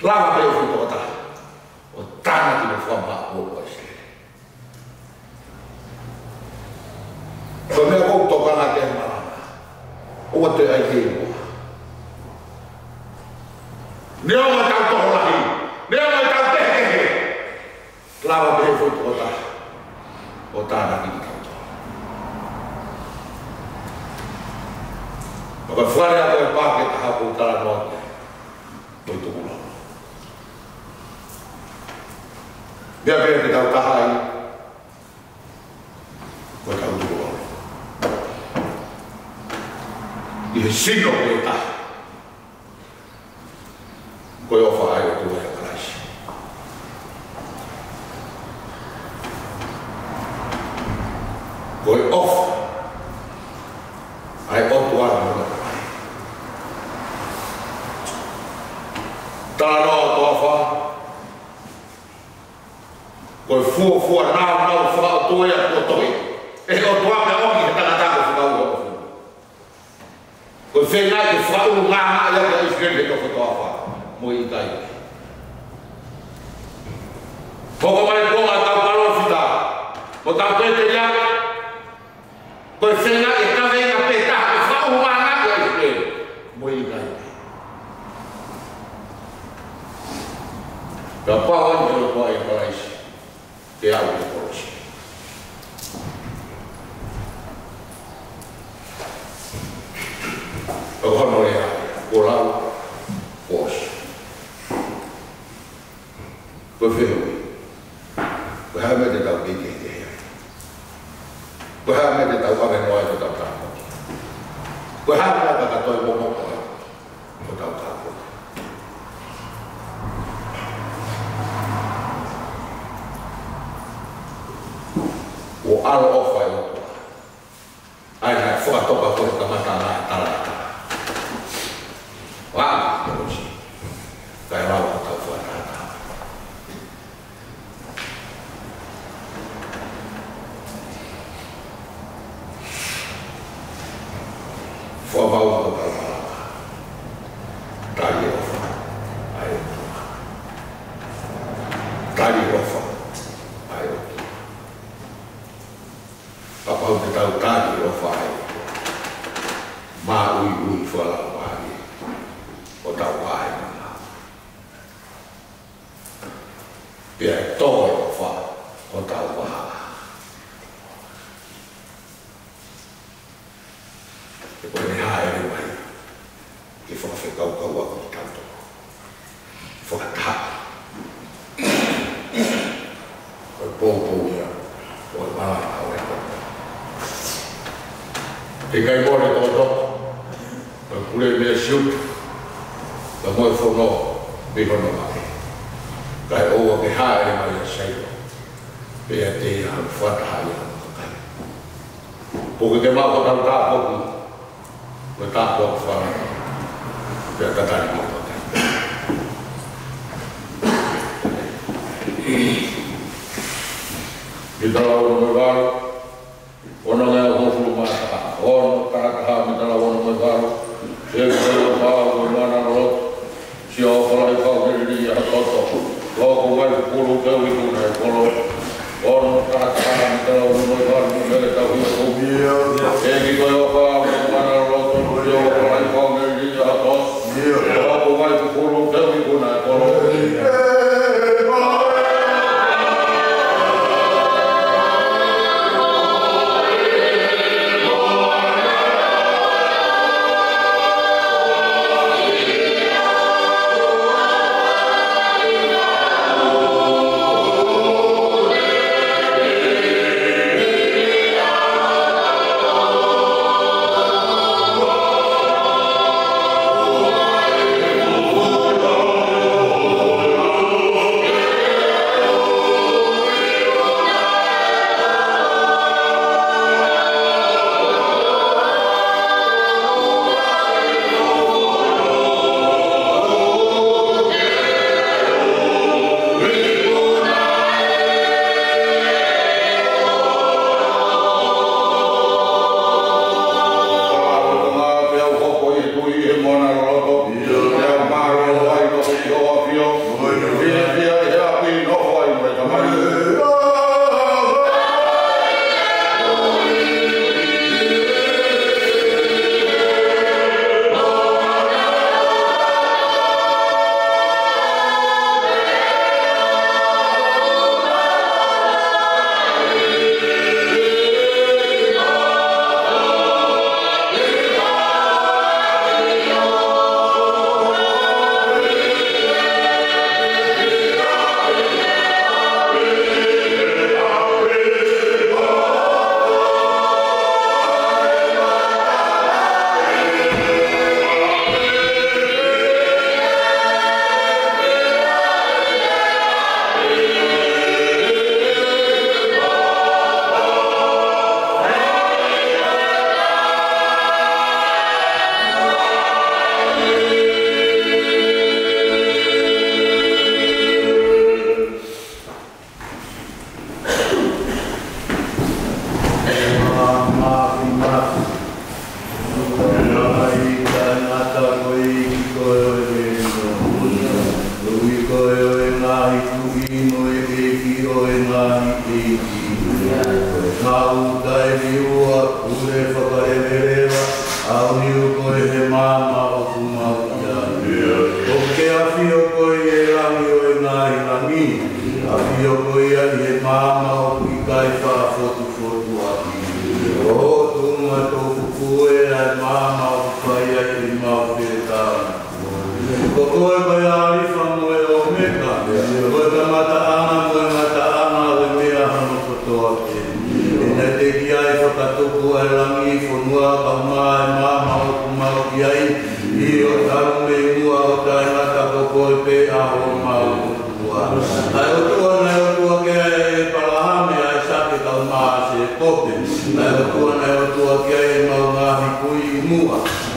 Lava pē ʻe he foʻi tokotaha ʻo tānaki mo fakamaʻopoʻopo ʻa ʻIsileli. Ko e meʻa ʻoku ou tokanga ki ai, malanga. ʻOua te ʻai ke ua. Neongo ʻetau tokolahi, neongo ʻetau kehekehe, lava pē ʻe he foʻi tokotaha ʻo tānaki kitautolu. Ko e fale ʻa e paaki ʻe taha ʻoku ou talanoa ki ai. Ko e tukulolo. Meʻa pē ke tau taha ai, ko e tau tuku. Sino pē taha. Ko e ʻofa ʻa e ʻOtua ʻia Kalaisi. Ko e ʻofa ʻa e ʻOtua ʻia Kalaisi. Talanoa ʻo e toafa. Ko e fuofua nāunau fakaʻotua ia kuo tohi ʻe he ʻOtua pea ʻomi ʻe he tangata ko e fakaʻofoʻofa. Ko e feinga ke fakaʻulungaanga ia kia ʻIsileli he nofo toafa mo e ʻikai. Hoko mai ko ʻetau palōfita mo ʻetau pēteliake. Ko e feinga ke kaveinga pē taha ke fakaʻulungaanga ia ʻIsileli mo e ʻikai. Kapau ʻe ʻi ai ʻa e ʻOtua ʻia Kalaisi, te u aʻu ki he kolosi. Ko hono lea, kuo lau, kuo ʻosi. Ko e fehuʻi, ko e hā e meʻa te tau kehekehe ai? Ko e hā e meʻa te tau ʻave noa ai hotau tāpuaki? Ko e hā e meʻa ka ka toe momoko ai hotau tāpuaki? Kuo ʻaloʻofa ʻa e ʻOtua. ʻA ia naʻe fakatoka ko e kamata ʻa e tala ʻa e tala. Ua, kolosi. Kae lau ʻa e tau fakatātā. Fakavau ʻa e tau fakatātā. Tali ʻofa ʻa e ʻOtua. Tali ʻofa ʻa e ʻOtua. Kapau te tau tali ʻofa ʻa e ʻOtua, māʻuiʻui fakalaumālie hotau vahaʻa. Pea ʻe tō e ʻofa hotau vahaʻa. He ko ʻene hāʻele mai ke fakafekauʻaki kitautolu. Fakataha. Ko e poupou ia ʻo e malanga ʻo e ʻOtua. ʻIkai mole toko toko ʻa e pule mei Siuta, ka mo e fono mei hono maʻe. Kae ʻoua ke hāʻele mai ʻa Sailor, pea te ia fakataha ia mo e kakai. Puke ke mau ka tau tāpuaki, mo e tāpuaki fana. Pea tatali mau ka kai. Mitala ono mo e valu, ono ngeau hongofulu mā taha, ono taha taha mitala ono mo e valu, se ko e fau ko e mana lotu, Sio ʻo fala i fau ke lili ʻa e toto. Loko mai fufulu ke ui kuna e kolo. Ono taha taha mitala ono mo e valu mo e tau hia ko. ʻEiki ko e ʻofa mo e mana lotu. Sio ʻo fala i fau ke lili ʻa e toto. Loko mai fufulu ke ui kuna e kolo.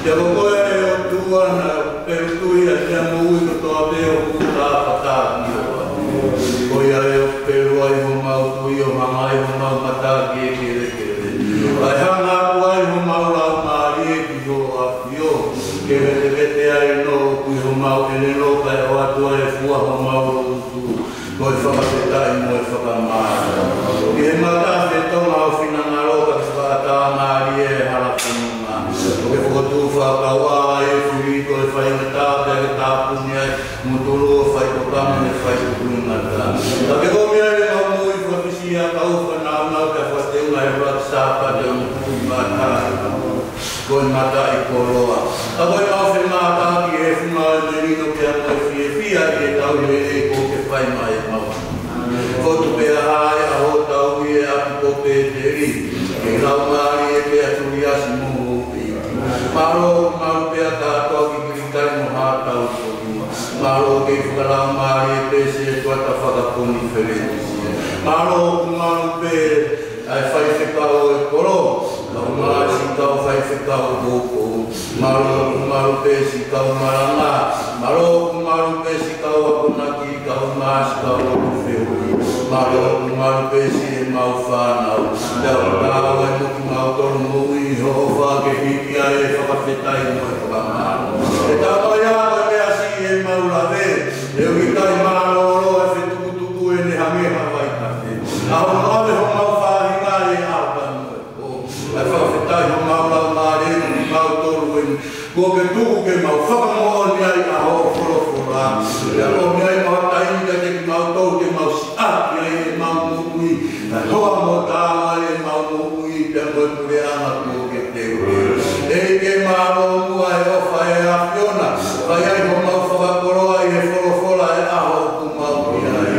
Pea ko koe ʻe ʻOtua naʻa ke pelu tui ʻa e moʻui kotoa pē ʻoku tau fakatātā. Ko ia ʻe pelu ai homau tui ʻo hanga ai homau mata ki he kelekele. Kae hanga atu ai homau laumālie ki ho ʻAfio. Ke vetevete ai ʻi hoʻo ʻelelo kae ʻoatu ai e fua homau lotu. Ko e fakafetaʻi mo e fakamālō. Ke mata fetongi ho finangalo kae fakatāmālie e hala fononga. Ke fokotuʻu fakakauʻa ai e fili ko e faingataʻa pea ke tāpuni ai mutulu ʻo faitokanga mo e faituʻungata. Ka ke ʻomi ai ʻemau moʻui fakafisi ʻa e kau fanau nau pea fakateunga e ʻuluaki Sāpate ʻo e moʻui mata. Ko e mataʻikoloa. Ka ko ʻemau femātaaki he funga ʻo e melino pea mo e fiefia ʻi he tauhi ʻe kuo ke fai mai ʻemau. Fotu pea hā e ʻaho tauhi ʻe ʻApipo Peteli. Ke laumālie pea Tuliasi mo Houʻeiki. Mālō ʻoku malu pē ʻa Tatoa ki Kilitai mo Hātau Fonua. Mālō kei fakalaumālie pē Setuata fakakonifelenisi. Mālō ʻoku malu pē ʻa e faifekau ʻo e kolo, kau mai siʻi kau faifekau koukou. Mālō ʻoku malu pē siʻi kau malanga. Mālō ʻoku malu pē siʻi kau akonaki, kau mai siʻi kau lotu fehuʻi. Mālō ʻoku malu pē siʻemau fānau. Pea ʻoku tau ai mo kimautolu moʻui ʻi hoʻo ʻofa ke hiki ai e fakafetaʻi mo e fakamālō. ʻE tau ai ʻa e meʻa siʻi ʻemau lave. ʻE ui kai mālōlō e fetukutuku ʻene hangē ha vai kafe. ʻA hono ʻave homau faʻahinga ʻi he ʻaho pea mo e pō. Kae fakafetaʻi homau laumālie kimautolu eni. Kuo ke tuku ke mau fakamoʻoni ai ʻa hoʻo folofola. Pea ʻomi ai ʻemau taimi kiate kimautolu ke mau siʻaki ai ʻemau moʻui. Kae hoa mo taau ai ʻemau moʻui pea mo e puleʻanga kuo ke teuteu. ʻEiki mālō muʻa e ʻofa ʻa e ʻAfiona. Fai ai homau fakakoloa ʻi he folofola ʻo e ʻaho ʻoku mau ʻi ai.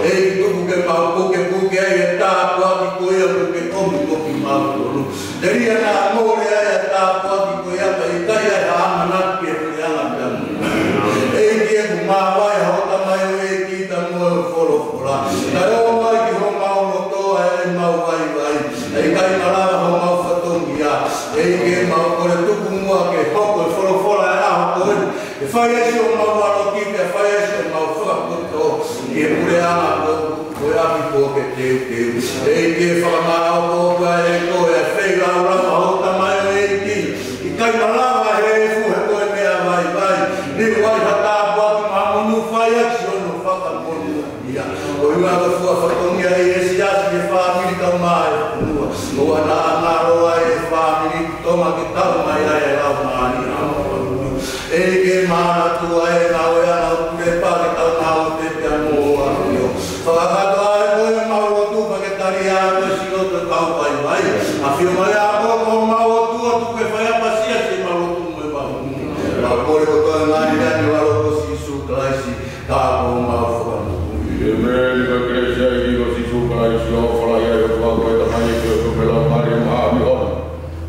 ʻEiki tuku ke mau pukepuke ai e tāpuaki ko ia kuo ke ʻomi mo kimautolu. Telia naʻa mole ai e tāpuaki ko ia kae ʻikai ai ha ʻamanaki ki he puleʻanga pea mo e moʻui. ʻEiki ʻoku māvae hoʻo tamaioʻeiki pea mo e folofola. Kae ʻomai ki homau loto ʻa ʻemau vaivai. ʻE ʻikai malava homau fatongia. ʻEiki ʻoku mau kole tuku muʻa ke hoko e folofola ʻo e ʻaho ko eni. Ke fai ai siʻomau valoki, ke fai ai siʻomau fakapoto. Ki he puleʻanga ko, ko e ʻapi kuo ke teuteu. ʻEiki fakamaʻopoʻopo ʻa e ko e feilaulau ʻa hoʻo tamaioʻeiki. ʻIkai malava he efu he ko e meʻa vaivai. Liʻaki ha tāpuaki maʻa monū fai ʻaki hono fakamonū. Ia, ʻo ʻikai ko e fua fatongia ʻi he siasi, he fāmili kae ʻumaʻā e fonua. ʻOua naʻa ngalo ai e fāmili Tonga ke tau mai ai e laumālie ʻa e fonua. ʻEiki ke manatua e ngāue ʻa e ʻOtua ke tau ngāue pē pea mo e ʻAfio. Fakakakato ai ko ʻemau lotu pea ke tali ʻa e siʻi lotu kau vaivai. ʻAfio mai ʻa koe ko homau ʻOtua tuku ke fai ʻapasia siʻemau lotu mo ʻemau nuu. Mau kole ko e ngaahi ʻi he huafa ʻo Sīsū Kalaisi. Ka ko homau fakamoʻui. ʻĒmeni. Ko e kelesi ʻa e ʻEiki ko Sīsū Kalaisi, ʻofa lahi ʻa e ʻOtua ko e Tamai, feohi ʻa e Laumālie Māʻoniʻoni,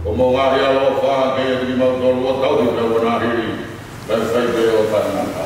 ʻo mo ngaahi ʻaloʻofa ke ʻiate kimautolu ʻo tauhi pea ʻo nahiri, kae fai pē ʻo taʻengata.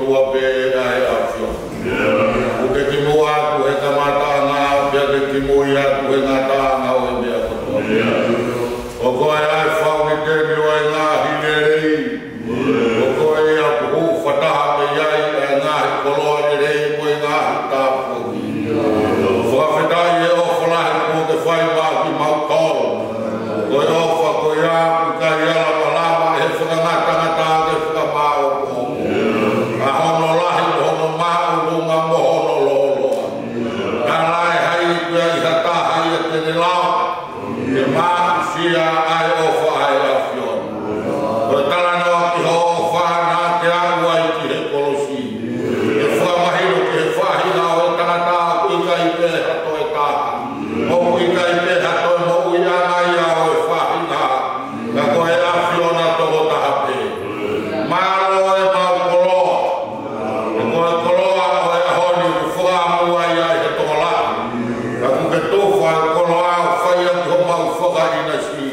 Ua pē ʻa e ʻAfiona. ʻOku ke kimuʻa atu he kamataʻanga, pea ke kimui atu he ngataʻanga ʻo e meʻa kotoa. ʻO koe ʻa e fauniteni ʻo e ngaahi lelei. ʻO koe ia ʻoku hūfataha mei ai ʻa e ngaahi koloa lelei mo e ngaahi tāpuaki. Fakafetaʻi he ʻofa lahi kuo ke fai maʻa kimautolu. Ko e ʻofa ko ia ʻoku ʻikai ala malava ʻe he fakangatangata ke fakamāʻopoʻopo. ʻA hono lahi mo hono māʻolunga mo hono lōloa. Naʻa lahi ai pea ʻi ha taha ia te ne lava ke maʻusia ʻa e ʻofa ʻa e ʻAfiona. Ko e talanoa ki hoʻo ʻofa naʻa ke aʻu ai ki he kolosi, ke fakamahino ki he faʻahinga ʻo e tangata ʻoku ʻikai pē ha toe taha, ʻoku ʻikai pē ha toe moʻuiʻanga ia ʻo e faʻahinga, ka ko e ʻAfiona tokotaha pē. Mālō e mau koloa. He ko e koloa ʻo e ʻaho ni ʻoku fakaʻamu ai ʻa e tokolahi. Ka ʻoku ke tufa e koloa ʻo fai ʻaki homau fakaʻinasi.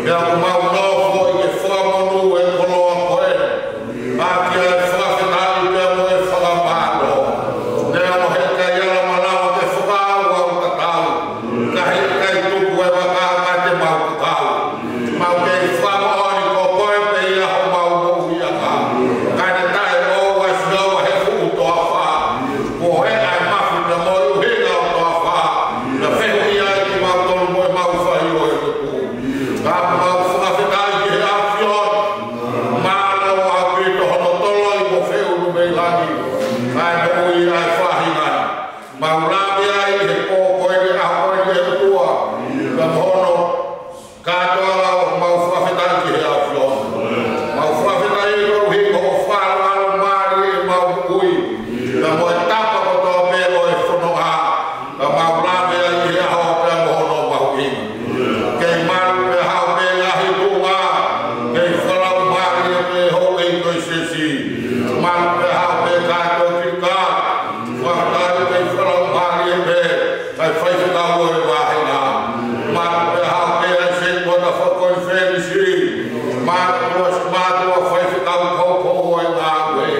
Pea ʻoku mau nofo ʻi he fakamonū e koloa ko ē. ʻAki ʻa e fakafetaʻi pea mo e fakamālō. Neongo he ʻikai ala malava ke fakaʻauʻau tatau. Ka he ʻikai tuku e vaka ka te mau kakau. Mau kei fakamoʻoni ko koe pē ia homau moʻuiʻanga. Ka ne taʻeʻoua Sihova he fuʻu toafa. Ko e ʻai mafu pea mo e ʻuhinga ʻo e toafa. Naʻa fehuʻia ai kimautolu mo e mau fai ʻo e tupu. Ka mau fakafetaʻi ki he ʻAfiona. Mālō ʻaupito hono toloi mo feʻunu mei langi. ʻA e moʻui ʻa e faʻahinga. Mau lave ai he pō ko eni, ʻaho ko eni ʻe ʻOtua. Ka mo hono kātoanga ʻoku mau fakafetaʻi ki he ʻAfiona. Mau fakafetaʻi koeʻuhi ko hoʻo fakalongolongo ʻemau moʻui. Ka mo e tapa kotoa pē ʻo e fononga. Ka mau lave ai he ʻaho pea mo hono mahuʻinga. Kei malu pē haʻu pē ngaahi tuʻunga. Kei fakalongolongo pē houʻeiki ʻo e siasi. Malu pē haʻu pē kātoa ki ka. Fakataha kei fakalongolongo pē ʻa e faifekau ʻo e vāhenga. Malu pē haʻu pē ʻa e setuata fakakonifelenisi. Mātuʻa, mātuʻa faifekau koukou ʻo e ngāue.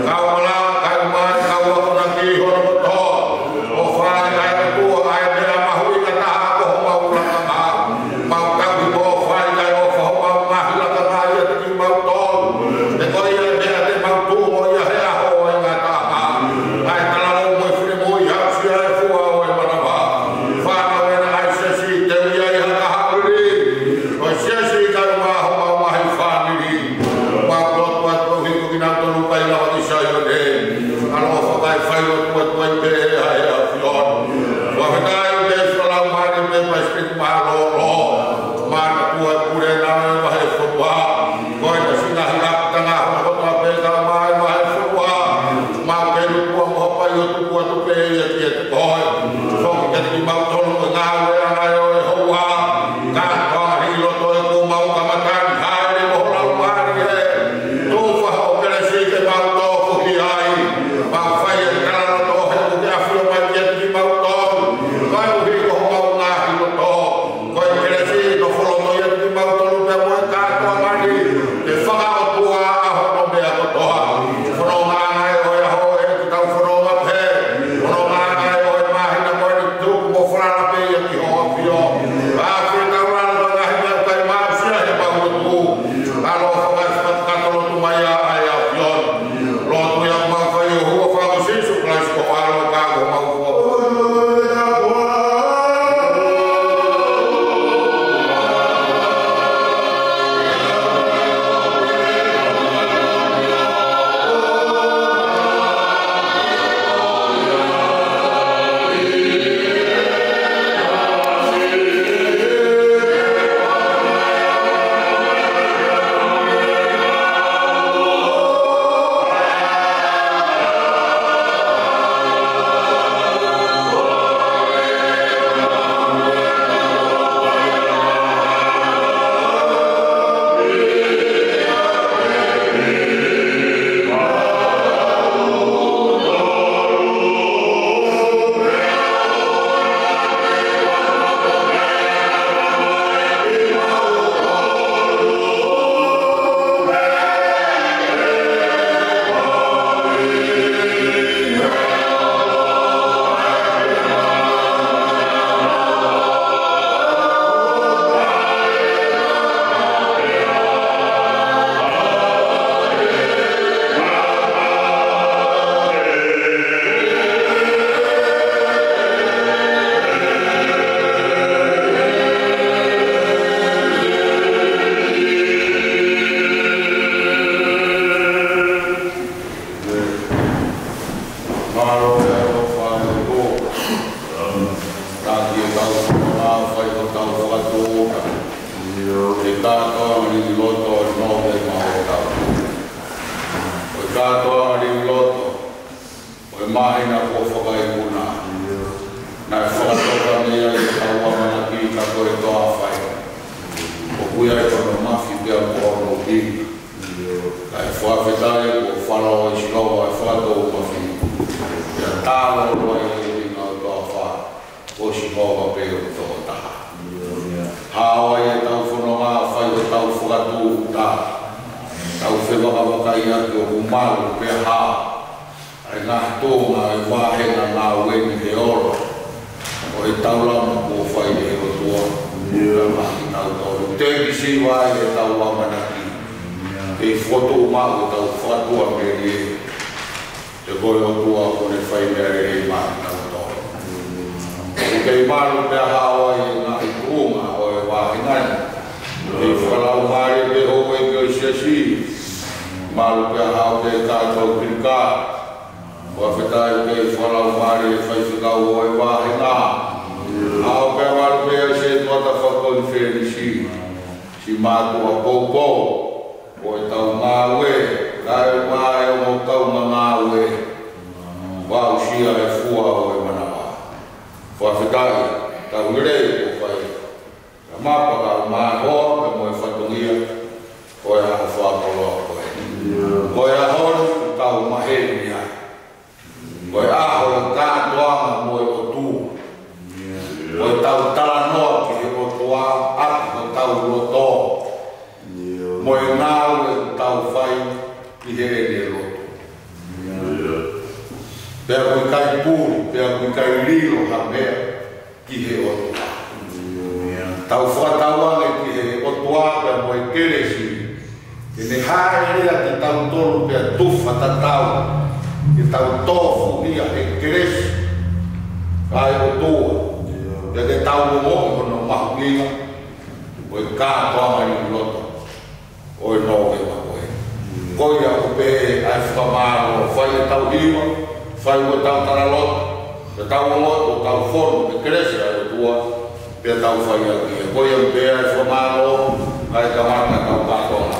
Kau malanga, kau mai, kau akonaki hono kotoa. ʻOfa ʻa e ʻOtua ʻa e meʻa mahuʻinga taha ko homau lakanga. Mau tauhi mo ʻofa ʻa e ʻofa homau ngaahi lakanga ʻiate kimautolu. He ko ia e meʻa te mau tuʻu mo ia he ʻaho ʻo e ngataʻanga. ʻA e talavou mo e finemui, aʻusia e fua ʻo e manava. Fānau ena ʻa e siasi, teu ia ʻi ha kahaʻu lelei. Ko e siasi kae ʻumaʻā homau ngaahi fāmili. Mau lotu atu koeʻuhi ko kinautolu ʻoku ʻikai lava ki Saione. ʻAloʻofa kae fai lotu atu ai pē ʻa e ʻAfiona. Fakafetaʻi ʻoku ke fakalongolongo pē Palesiteni Mālōlō. Mātuʻa e pule naʻe vahe fonua. Ko e tasi ngaahi lakanga hono kotoa pē ka mai vahe fonua. Mau kei lotu ʻa mo hapai ʻo tuku atu pē ia kiate koe. Foki kiate kimautolu ko e ngāueʻanga ʻo e houa. Kātoa ʻi loto ʻeku mau kamata ni, haʻele mo ho Laumālie. Tufa hoʻo kelesi ke mau tō foki ai. Mau fai e talaloto he ʻoku ke ʻafio mai kiate kimautolu. Ko Kātoanga liliu loto ʻo e māhina kuo fakaikuna, naʻe fakatoka mei ai ʻetau ʻamanaki ka ko e toafa ē. ʻOku ʻi ai hono mafi pea mo hono ʻuhinga. Kae fakafetaʻi kuo falo ʻe Sihova ʻa e fakatou mafi, pea tālolo ai ʻa e ʻuhinga ʻo e toafa, ko Sihova pē ʻoku tokotaha. Hao ai ʻetau fononga, fai hotau fakatūʻuta, tau fevakavakaiʻaki ʻoku malu pea hao ʻa e ngaahi tuʻunga ʻo e vāhenga ngāue ni he ola ʻo e taulama kuo fai ʻe he ʻOtua. Ia. Pea maʻa kitautolu. Tekisi vai ʻetau ʻamanaki. Ia. Kei fokotuʻu maʻu ʻetau fakatua melie. He ko e ʻOtua ʻoku ne fai meʻa lelei maʻa kitautolu. ʻOku kei malu pea hao ai ʻa e ngaahi tuʻunga ʻo e vāhenga ni. Kei fakalaumālie pē houʻeiki ʻo e siasi. Malu pea hao pē kātoa Kilikati. Fakafetaʻi kei fakalaumālie faifekau ʻo e vāhenga. Hao pea malu pē ʻa e setuata fakakonifelenisi. Siʻi mātuʻa poupou ʻo ʻetau ngāue, kae ʻumaʻā e ongo kaungā ngāue, ʻoku aʻusia e fua ʻo e manava. Fakafetaʻi, tau lelei kuo fai. Ka mapa ka mahoa pea mo e fatongia ʻo e ʻaho fakakoloa ko eni. Ko e ʻaho ni ʻoku tau maheni ai. Ko e ʻaho ʻo e kātoanga mo e ʻOtua. Ko ʻetau talanoa ki he ʻOtua ʻaki hotau loto, mo e ngāue ʻoku tau fai ʻi heʻene lotu. Pea ʻoku ʻikai puli, pea ʻoku ʻikai lilo ha meʻa ki he ʻOtua. Tau fakatauange ki he ʻOtua pea mo e kelesi, ke ne hāʻele ʻiate kitautolu pea tufa tatau, ke tau tōfuhia he kelesi ʻa e ʻOtua, pea ke tau ongoʻi hono mahuʻinga ʻo e kātoanga liliu loto ʻo e Nōvema ko ē. Ko ia ʻoku pehē ʻa e fakamālō, fai ʻetau hiva, fai ʻetau talaloto, ʻetau ongoʻi ʻoku tau fonu he kelesi ʻa e ʻOtua, pea tau fai ʻaki ia. Ko ia ʻoku pehē ʻa e fakamālō, kae kamata ʻetau kātoanga.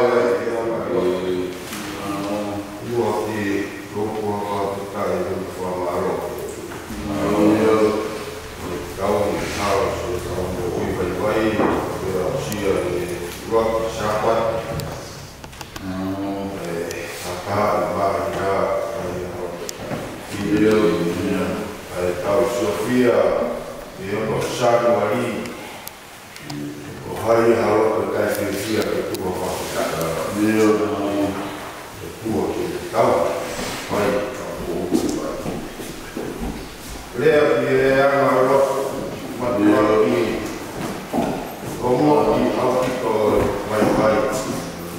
Haleluia. Ua ki tōku ʻa ka te kai ʻo fakamālō. Haleluia. Ko e kau ni hao se kau mo ui vai vai. Ko e asia ni ua ki Sāpate. ʻE, ʻa ka ʻi māhina, ʻa ia. Haleluia. ʻA e kau Siofia, ʻi hono Sānuali. Ko hai ha loto ʻikai fiefia ke tuku fakafetaʻi. Nio. Ke tuku ke tau. Vai, ka ko uku vai. Lea ki he anga loto, matuaki. Ko mo ki au ki to vai vai.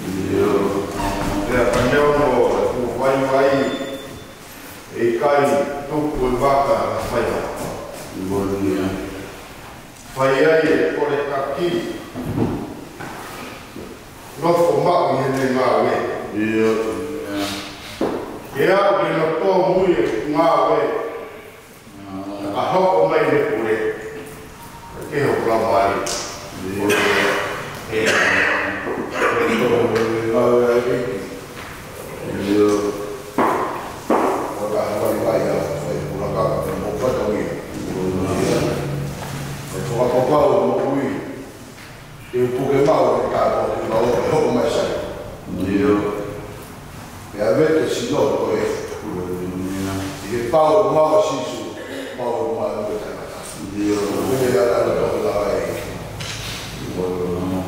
Nio. Lea ka neo no, ku vai vai. ʻIkai tuku e vaka na fai ha. Nio. Fai ai e kolekaki. Nofo maʻu ʻi heʻene ngāue. Ia. Ke aʻu ke nofo mui e ngāue. Ka hoko mai ne pule. Ke hoko la mai. Ia. Ia. Ia. Ko ka haʻu mai a fai pula ka ka mo fai ka mia. Ia. Ko ka pau mo ui. Ke u puke mau e ka ko ke mau e hoko mai sai. Ia. Ke a vete sino ko e. Ia. Ke pau mau Sisu, pau mau e tangata. Ia. Ke a tangata ko la e. Ia.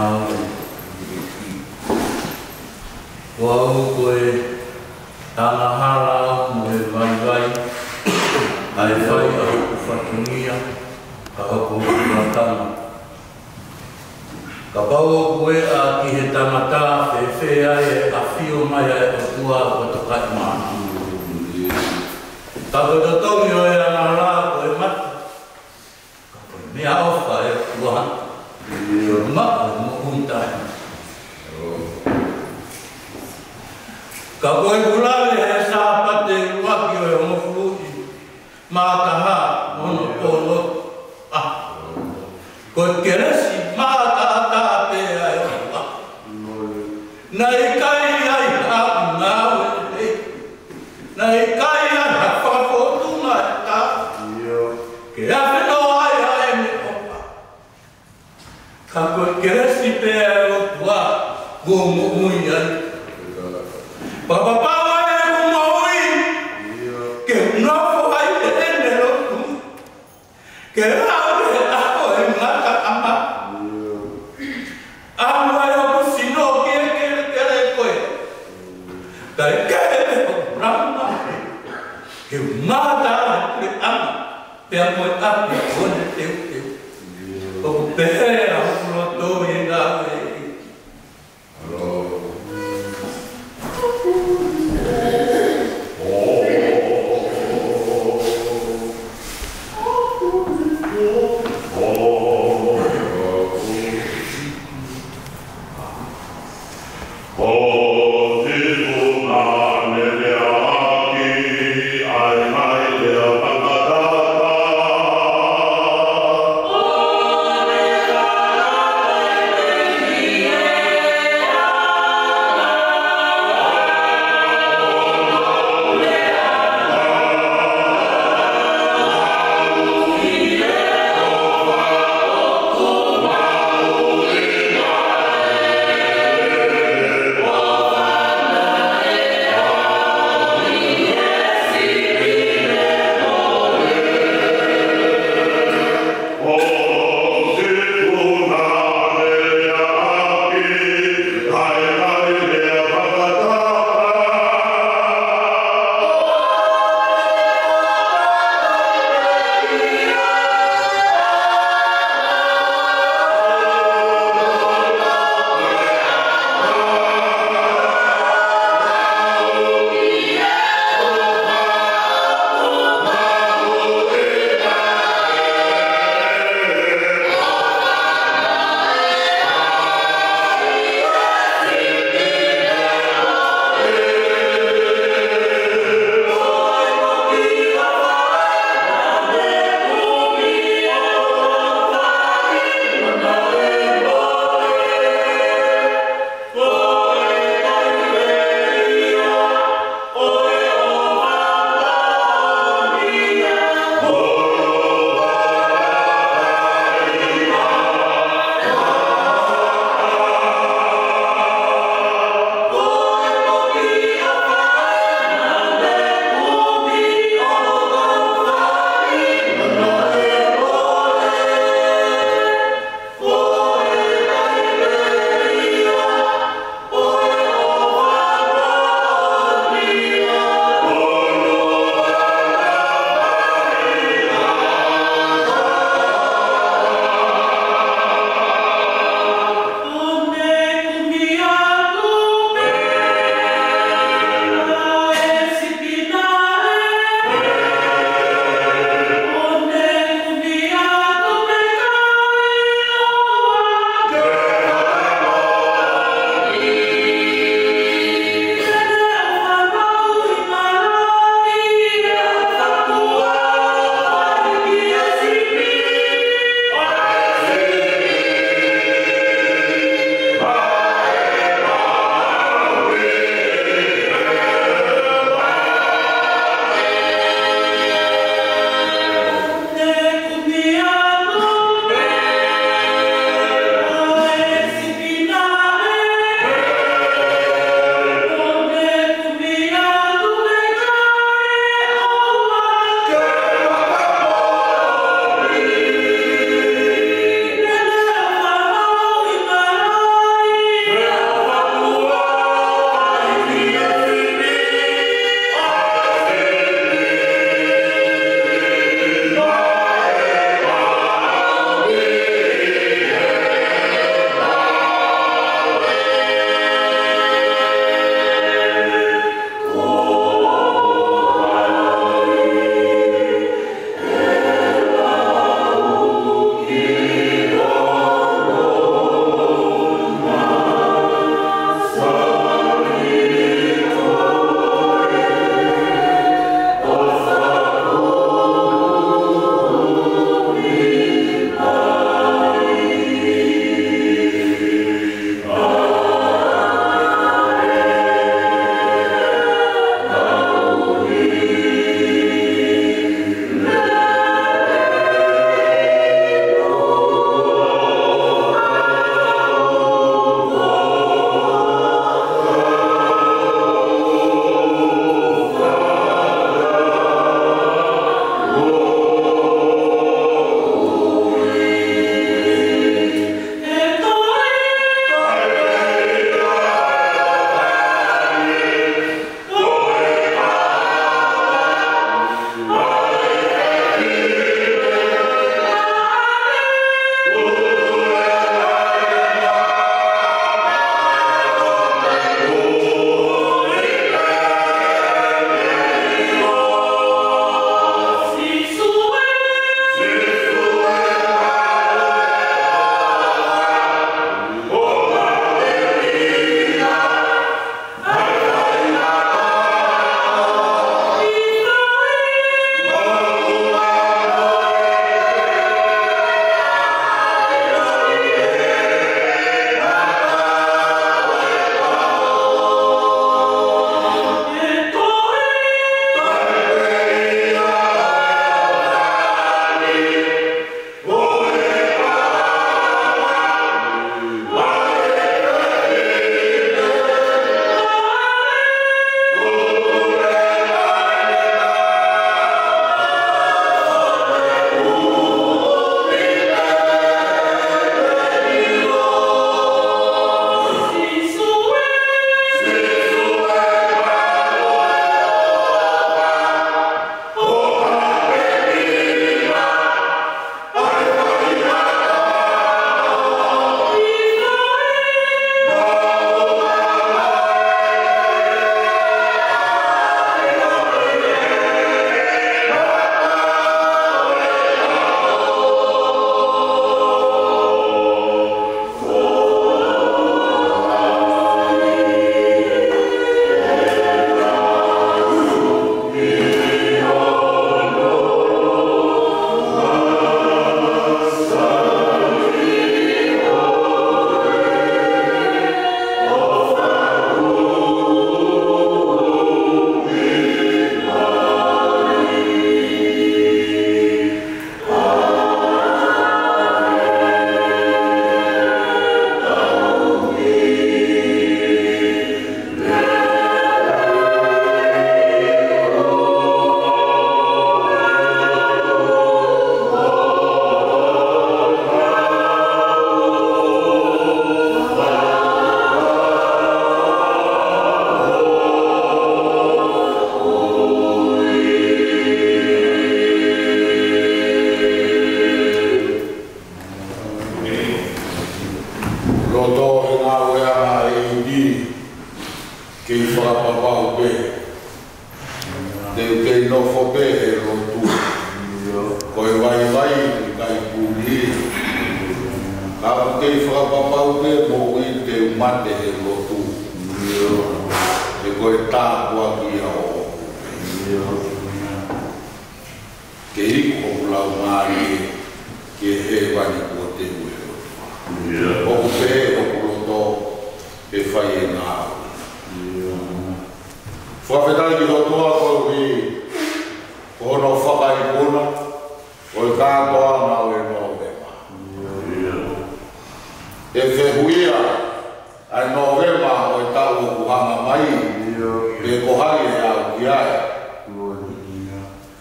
Ko au ko e angahala mo e vaivai, ʻa e fai ʻa hoku fatongia, ʻa hoku latama. Kapau ʻoku ʻeʻa ki he tangata, fēfē ai e ʻafio mai ʻa e ʻOtua ko e tokaʻi mā. Ka ko e totongi ʻo e angahala ko e mate. Ka ko e meʻaʻofa ʻa e ʻOtua, ʻio, maʻu e moʻui taʻengata. Ka ko e kulale he Sāpate ʻuluaki ʻo e hongofulu mā taha ʻo hono pō lotu. ʻA, ko e kelesi mātaʻataʻa pē ʻa e ʻOtua. Naʻe ʻikai ai ha ngāue lelei. Naʻe ʻikai ai ha fakafōtunga ʻe taha ke ʻafio ai ʻa e meʻaʻofa. Ka ko e kelesi pē ʻa e ʻOtua kuo u moʻui ai. Fakapapau ʻa ʻeku moʻui ke nofo ai ʻi heʻene lotu. Ke lau he ʻaho ʻe ngata ʻama. ʻAlu ai hoku sino ki he kelekele ko ē. Kae kehe pē hoku lama. Ke u mamata he puleʻanga pea mo e ʻapi ʻo hono teuteu. ʻOku pehē ʻa hoku loto ʻi he ngāue ʻa e ʻEiki. Ko e ngāue ʻa e ʻEiki, kei fakapapau pē. Te u kei nofo pē he lotu. Ko e vaivai ʻikai puli. Ka ʻoku kei fakapapau pē moʻui, te u mate he lotu. He ko e tāpuaki ia ʻoʻoku. Ke iku hoku laumālie ki hēvani kuo teu ʻe he ʻOtua. ʻIo. ʻOku pehē hoku loto he fai e ngāue. ʻIo. Fakafetaʻi ki he ʻOtua koeʻuhi ko hono fakaikuna ʻo e kātoanga ʻo e Nōvema. ʻIo. ʻE fehuʻia ʻa e Nōvema ʻo e taʻu ʻoku hanga mai, ʻIo. pe ko hai ʻe aʻu ki ai. ʻIo.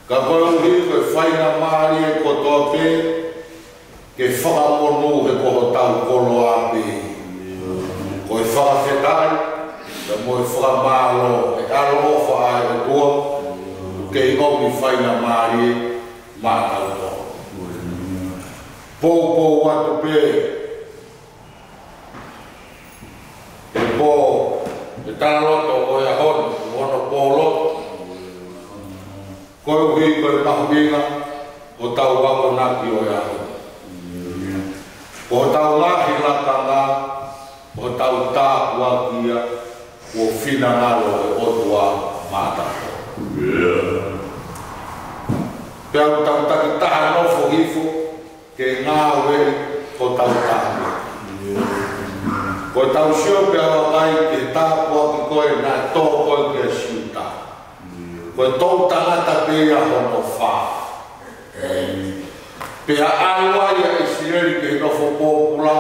Ka koeʻuhi ko e faingamālie kotoa pē ke fakamonū he ko hotau koloa pē. ʻIo. Ko e fakafetaʻi, pea mo e fakamālō, he ʻaloʻofa ʻa e ʻOtua, ʻoku kei ʻomi faingamālie maʻatautolu. Poupou atu pē, ʻe pō, ʻe talaloto ʻo e ʻaho ni, ʻo hono pōloto. Koeʻuhi ko e mahuʻinga hotau akonaki ʻo e ʻaho ni. Ko hotau ngaahi lakanga, ko hotau tāpuaki ia, kuo finangalo e ʻOtua maʻatautolu. Pea ʻoku tau takitaha nofo hifo, ke ngāue ko hotau tāpuaki. Ko ʻetau sio pea vakai ki he tāpuaki ko ē naʻe tō ko ē kia Siuta. Ko e toʻutangata pē ia hono fā. Pea ʻalu ai ʻa ʻIsileli ki he nofo pōpula,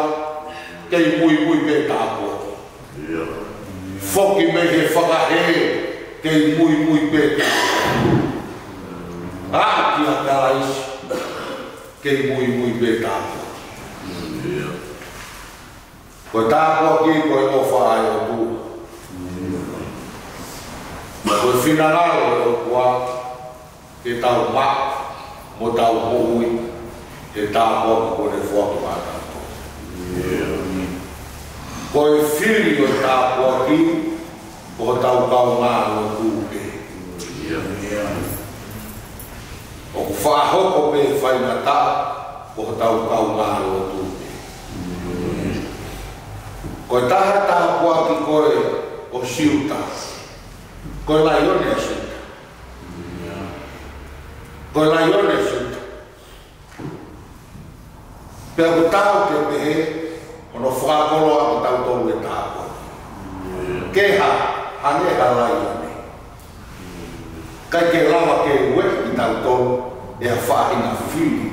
kei muimui pē tāpuaki. Foki mei he fakahē, kei muimui pē tāpuaki. Aʻu kia Kalaisi, kei muimui pē tāpuaki. Ko e tāpuaki ko e ʻofa ʻa e ʻOtua. Ko e finangalo ʻo e ʻOtua ke tau maʻu mo tau moʻui he tāpuaki kuo ne foaki maʻatautolu. Ko e fili ʻo e tāpuaki ko hotau kaungā lotu pē. ʻOku fakahoko pē faingataʻa ko hotau kaungā lotu pē. Ko e taha tāpuaki ko ē ʻo Siuta, ko e laione ʻa Siuta. Ko e laione ʻa Siuta. Pea ʻoku tau ke pehē, hono fakakoloa ʻo tautolu e tāpuaki. Ke hā, hangē ha laione. ʻIkai ke lava ke ueʻi kitautolu ʻe ha faʻahinga fili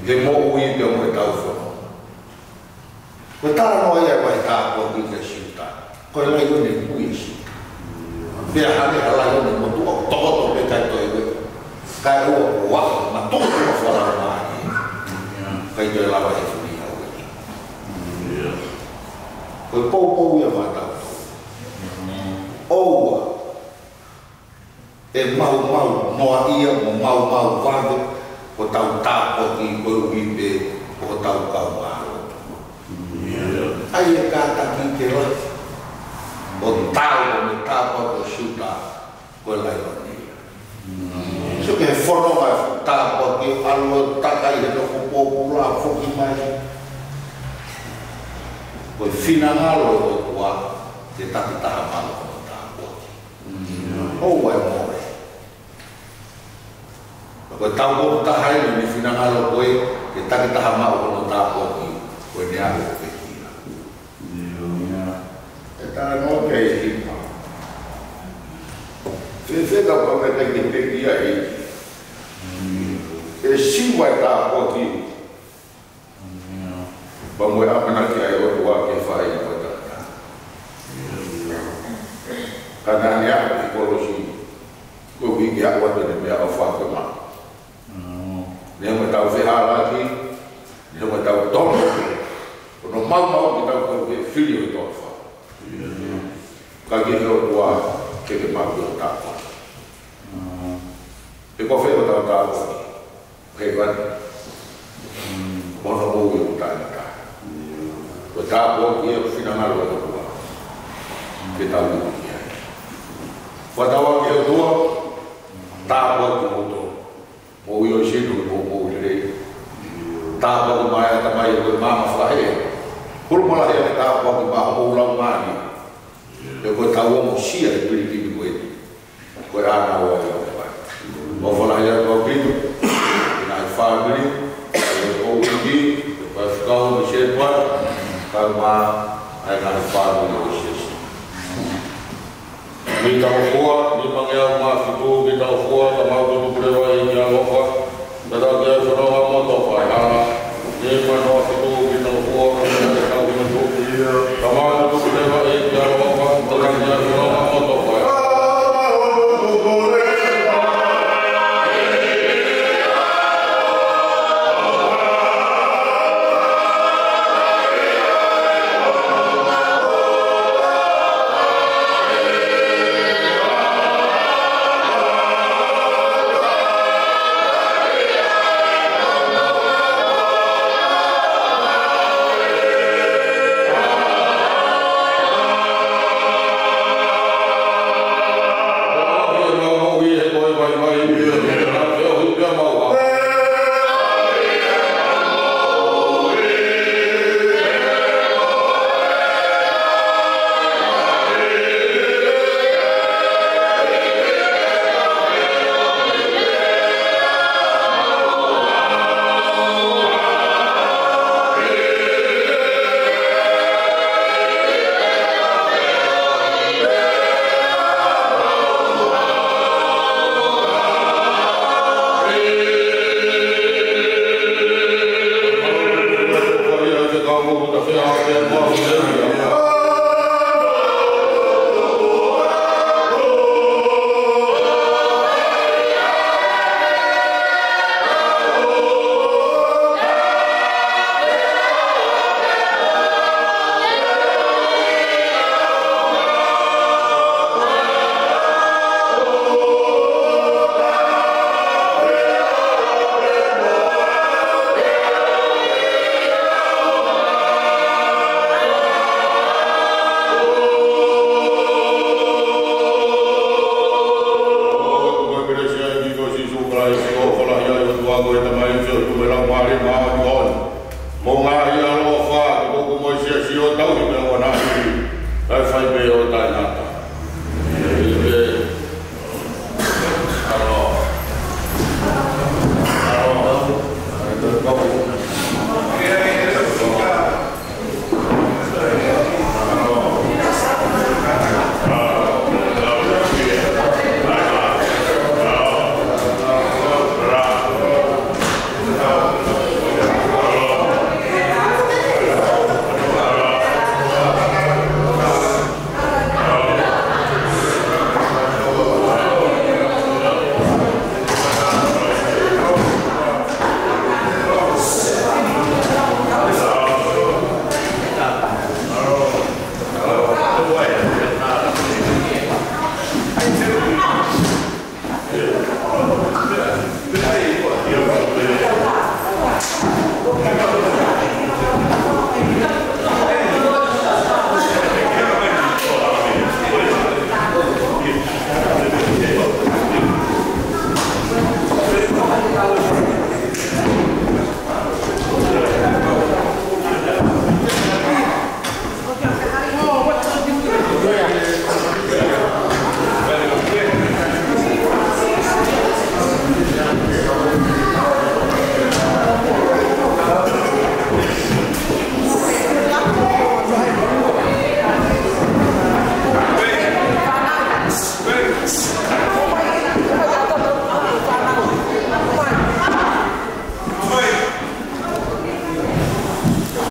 he moʻui pea mo ʻetau fononga. Ko e talanoa ia ʻo e tāpuaki kia Siuta. Ko e laione mui ʻa Siuta. Pea hangē ha laione motuʻa ʻoku tokoto pē ʻikai toe ueʻi. Kae ʻoua kuo ʻoatu, ma tuku ma falau mai. ʻIkai toe lava he fili ha ueʻi. Ko e poupou ia maʻatautolu. ʻOua ʻe maumau noaʻia mo maumau vave hotau tāpuaki koeʻuhi pē ko hotau kaungā lotu. ʻAi e kātaki ke lahi ʻo tau mo e tāpuaki ʻo Siuta, ko e laione ia. Sio ki he fononga e tāpuaki, ʻalu ʻo takai he nofo pōpula, foki mai. Ko e finangalo ʻo e ʻOtua ke takitaha maʻu hono tāpuaki. ʻOua ʻe mole. Ko e tau ko taha eni ʻene finangalo ko ē ke takitaha maʻu hono tāpuaki, ko ʻene ʻalu ʻo pekia. ʻE talanoa ki ai e hipa. Fēfē ka pau ke pekia ē? ʻE siva e tāpuaki. Pea mo e ʻamanaki ʻa e ʻOtua ke fai mo e tangata. Ka naʻa ne aʻu ki he kolosi, ko e uike aʻu atu ʻene meʻaʻofa ke maʻu. Ne mo e tau fehālaaki, ne mo e tau tono. Ko hono maumau ke tau kau ke fili ʻo e toafa. Ka ki he ʻOtua ke ke maʻu ʻo tāpuaki. He ko fē ʻo tau tāpuaki. Hei vani. Mono mou e uta ina ta. Tāpuaki ʻa e finangalo ʻo e ʻOtua ke tau ʻi ai. Fakatauange ʻe he ʻOtua, tāpuaki kimoutolu. Mou ʻi ʻo sino, mou, mou ʻi lelei. Tāpuaki mai ʻa e tamai ʻo e maama fakahē. Hulu malahi ʻa e tāpuaki mai homou laumālie. He ko e tau ongosia ʻi he pilikimi ko eni. Ko e ʻānaua ia ʻo e vai. Mau fakalahi atu ʻaupito ki he ngaahi fāmili, ʻa e ʻoku ʻi, ʻa e faifekau mo e sētuata, kae ʻumaʻā ʻa e ngaahi fāmili ʻo e siasi. Mei Tangofua, nimangeau mā fitu, mei Tangofua, Tamau Tutupu Leva ʻEiki alofa, Tataki ai fononga mo tofa e hala. Nimanoa fitu mei Tangofua, Tamau Tutupu Leva ʻEiki alofa, Tataki ai fononga mo tofa e hala.